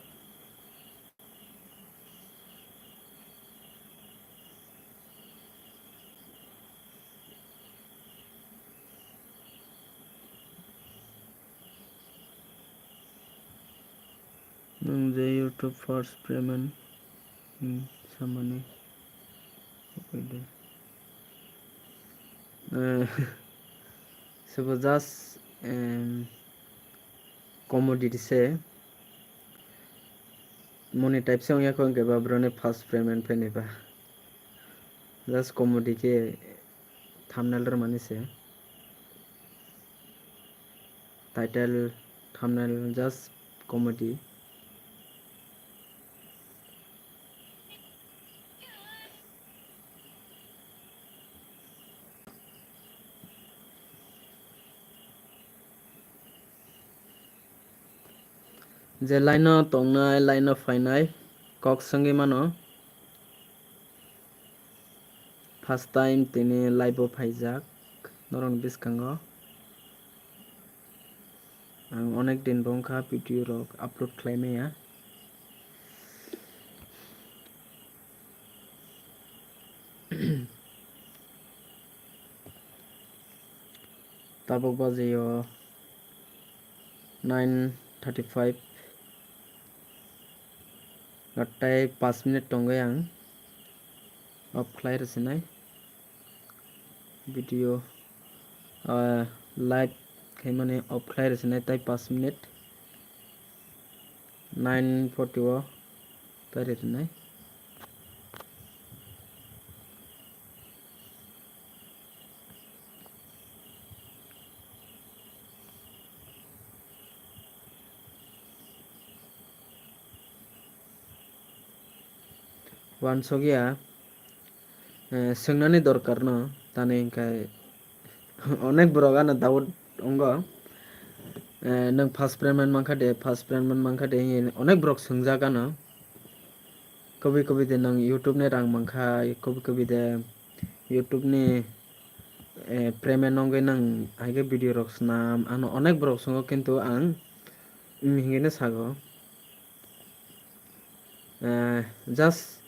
Nwng je YouTube first payment, hmm, samani. Eh, sabo just, em, comedy se. Monetize se wngya kho, hwnkhe ba boroni first payment phainai ba. Just comedy khe thumbnail rwmani se. Title, thumbnail just comedy. Je line o tongnai, line o phainai, kok swngwi mano. First time tini live o phaijak norokni bwskango. Ang onek din bo wngkha video rok upload khlai maya. Tabuk bajio nine thirty five, tei paanch minute tongwi ang off khlai rwsinai. Video, ah, live khaimani off khlai rwsinai tei paanch minute, nine forty o tei rwsinai. Wansokya, eh, swngnani dorkar no, tani hwnkhe onek borok ano doubt wngo. Eh, nwng first payment mankha de, first payment mankha de, hinwi onek borok swngjak ano. Kobi kobi de nwng YouTube ni rang mankha, kobi kobi de YouTube ni, eh, payment wngwi nwng hai khe video rok swnam, ano onek borok swngo, kintu ang, mm, hinwi no sago. Eh, just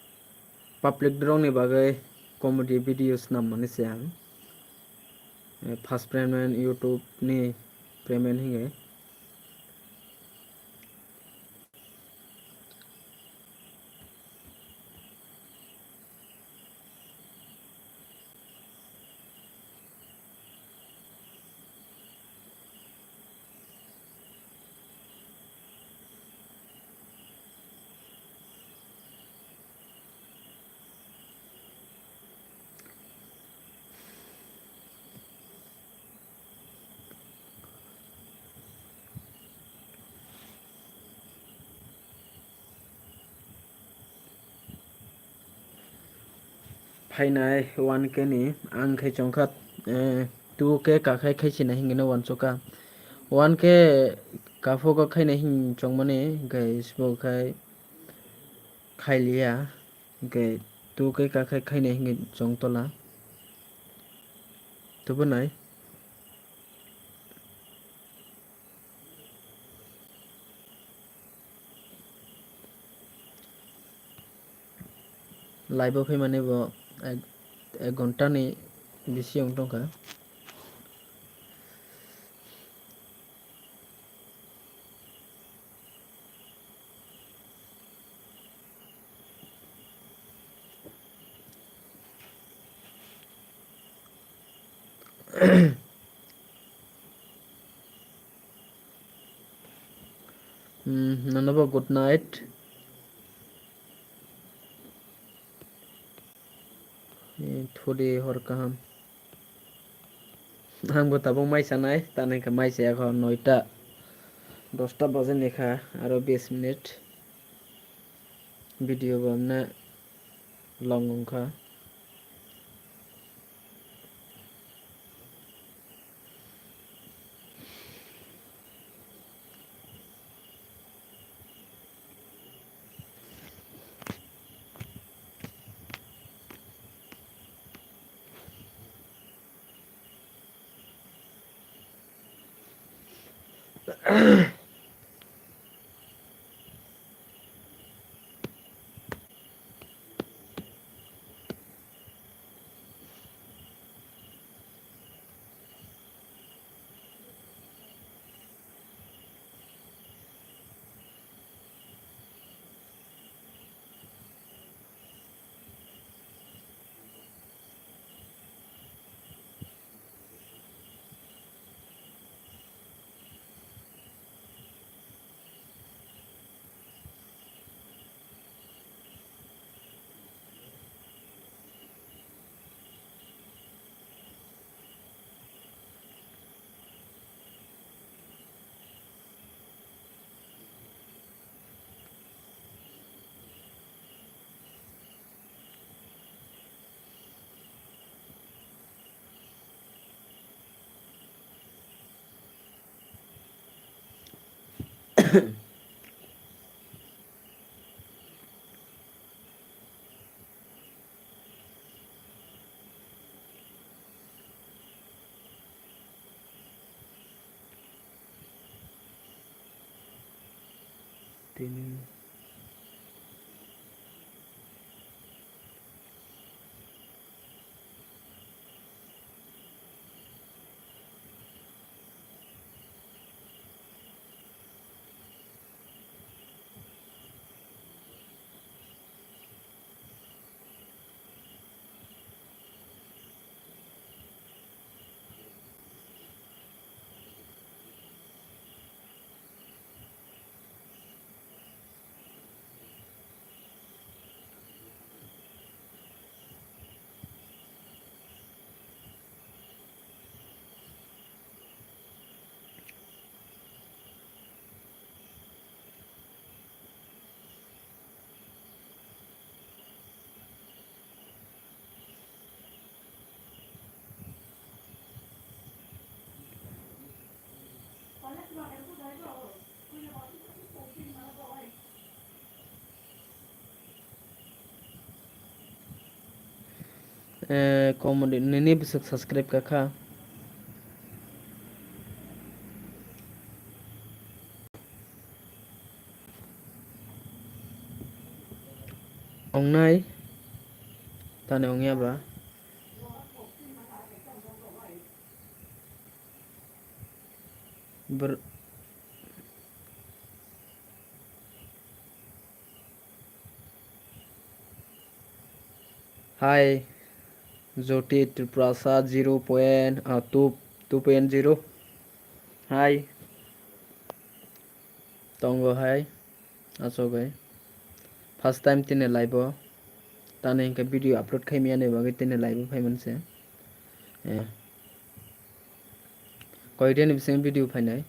public rokni bagwi comedy video swnam mani se ang. Eh, first payment YouTube ni payment hinwi. Phainai one K ni ang khai chongkha, eh, two K kakhai khai sina hingino wansukha. One K kaphoko khaina hing chongmani hingkhai sbo khai khailiya, hingkhai two K kakhai khaina hingwi chongtola. Tubunai. Live o phaimani bo ek, ek ghonta ni bisi wng tongkha. Hmm, nono bo good night. Eh, thudi hor kaham. Ang bo tabuk mai sanai, tani khe mai saya kho noita, dosta baje ni kha, aro bis minute video bo amne long wng kha. Tini. Eh, comedy nini bwswk subscribe kakha. Ongnai tani ongya ba. Br- Hi, Jyoti Tripurasa zero point, ah, two, two point zero. Hi. Tongo hai, achogwi. First time tini live o. Tani hwnkhe video upload khaimani bagwi tini live o phaimanse. Eh. Koideni bising video phainai.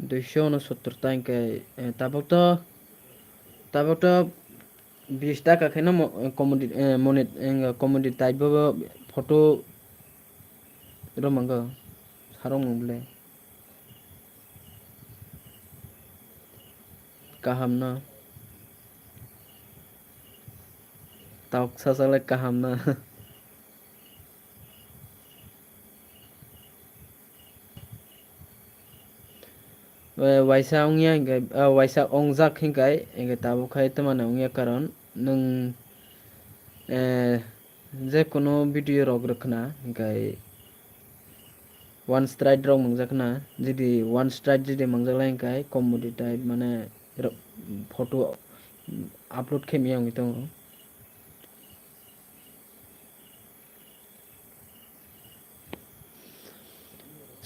Duiso unosottor ta hwnkhe, eh, tabuk to, tabuk to bis taka khe no mo-, comedy, eh, monit-, eh, comedy type bo photo rw mwngo, sarok mwngle. Kaham no. Tok sajalai kaham no. eh, waisa wngya hinkhe, ah, waisa wngjak hinkhe, hinkhe tabuk khai twmani wngya, karon nwng, eh, je kono video rok rwkhna hinkhe one strike rok mangjakna, jodi one strike jodi mangjak lai hinkhe comedy type mane ro-, photo upload khe maya wngwi tongo.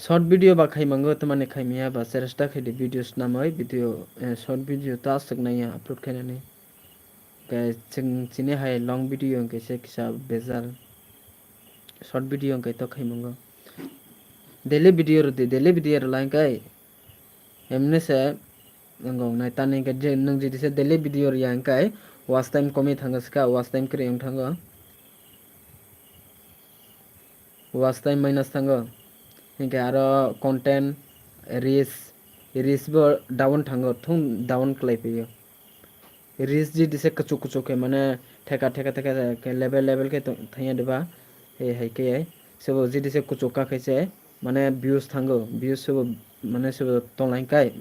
Short video ba khai mango, tamani khai maya ba chesta khai di video snamwi video, eh, short video ta aswk naiya upload khainani. Khe chwng chini hai long video hwnkhe se kisa bejal. Short video hwnkhe to khai mango. Daily video rw di, daily video rw lai khe emni se wngkha wngnai. Tani hwnkhe je nwng jodi se daily video rw ya hwnkhe watch time komwi thango, swkha watch time kwrwi wng thango. Watch time minus thango. Hinkhe aro content, reach, reach bo down thango, thung down kwlai phaio. Reach jodi se kuchuk kuchuk khe mane theka theka theka khe level level khe tong-, thangya diba? He hai khe sebo jodi se kuchuk kha khe se mane views thango, views sebo mane sebo tongla hinkhe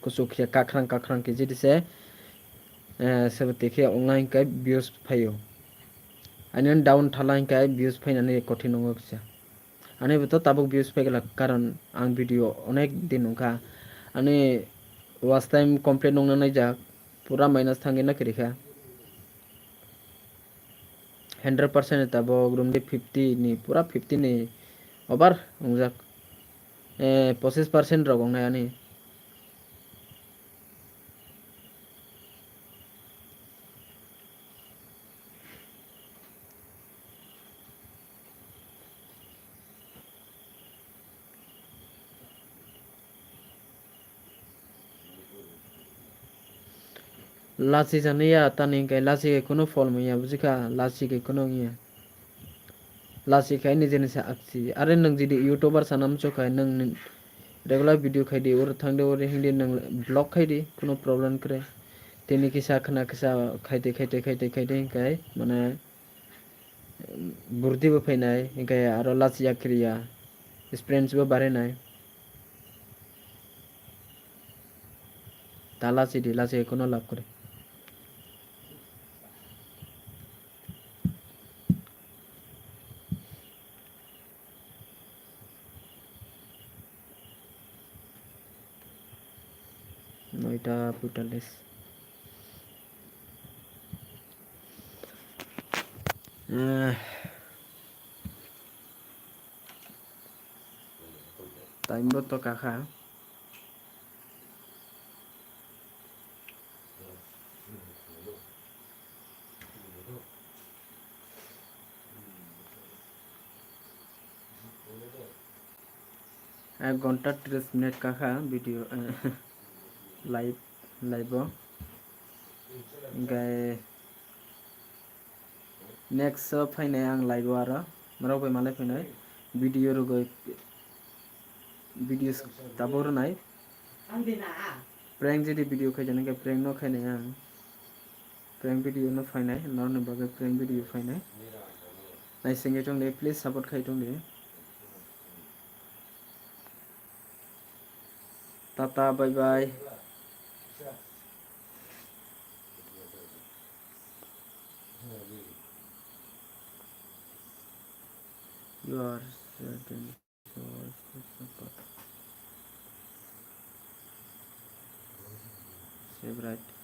kuchuk khe kakrang kakrang khe jodi se, eh, sebo tikhe wngla hinkhe views phaio. Ani down thala hinkhe views phainani kothin wngo kisa. Ani bo to tabuk views phaikha, karon ang video onek din wngkha. Ani watch time complete wngna naijak, pura minus thangwi na kwrwikha. Hundred percent ni tabuk romdi fifty ni, pura fifty ni over wngjak. Eh, pochis percent rok wngnai ani. Lachi jani ya tani hinkhe lachi khe kunu phol manya bujikha, lachi khe kunu wngya. Lachi khai nijeni nijeni se akchi. Are nwng jodi YouTuber sana muchuk khai nwng ni regular video khai di, oro thang di, oro hing di, nwng vlog khai di, kuno problem kwrwi. Tini kisa khna kisa khai di, khai di, khai di, khai di, hinkhe mane burdi bo phainai, hinkhe aro lachi ya kwrwi ya, experience bo barinai. Ta lachi di, lachi khai kuno lab kwrwi. Noita putalis. Eh, time bo to kakha. Ek ghonta tris minute kakha video, eh, live, live o. Hinkhe next o phainai ang live o aro norok bai malai phainai video rwgwi videos tabuk rwnai. Prank jodi video khaijak nai khe prank no khainai ang. Prank video no phainai, norokni bagwi prank video phainai. Naisingwi tongdi, please support khai tongdi. Tata, bye bye. You are certain. Save right.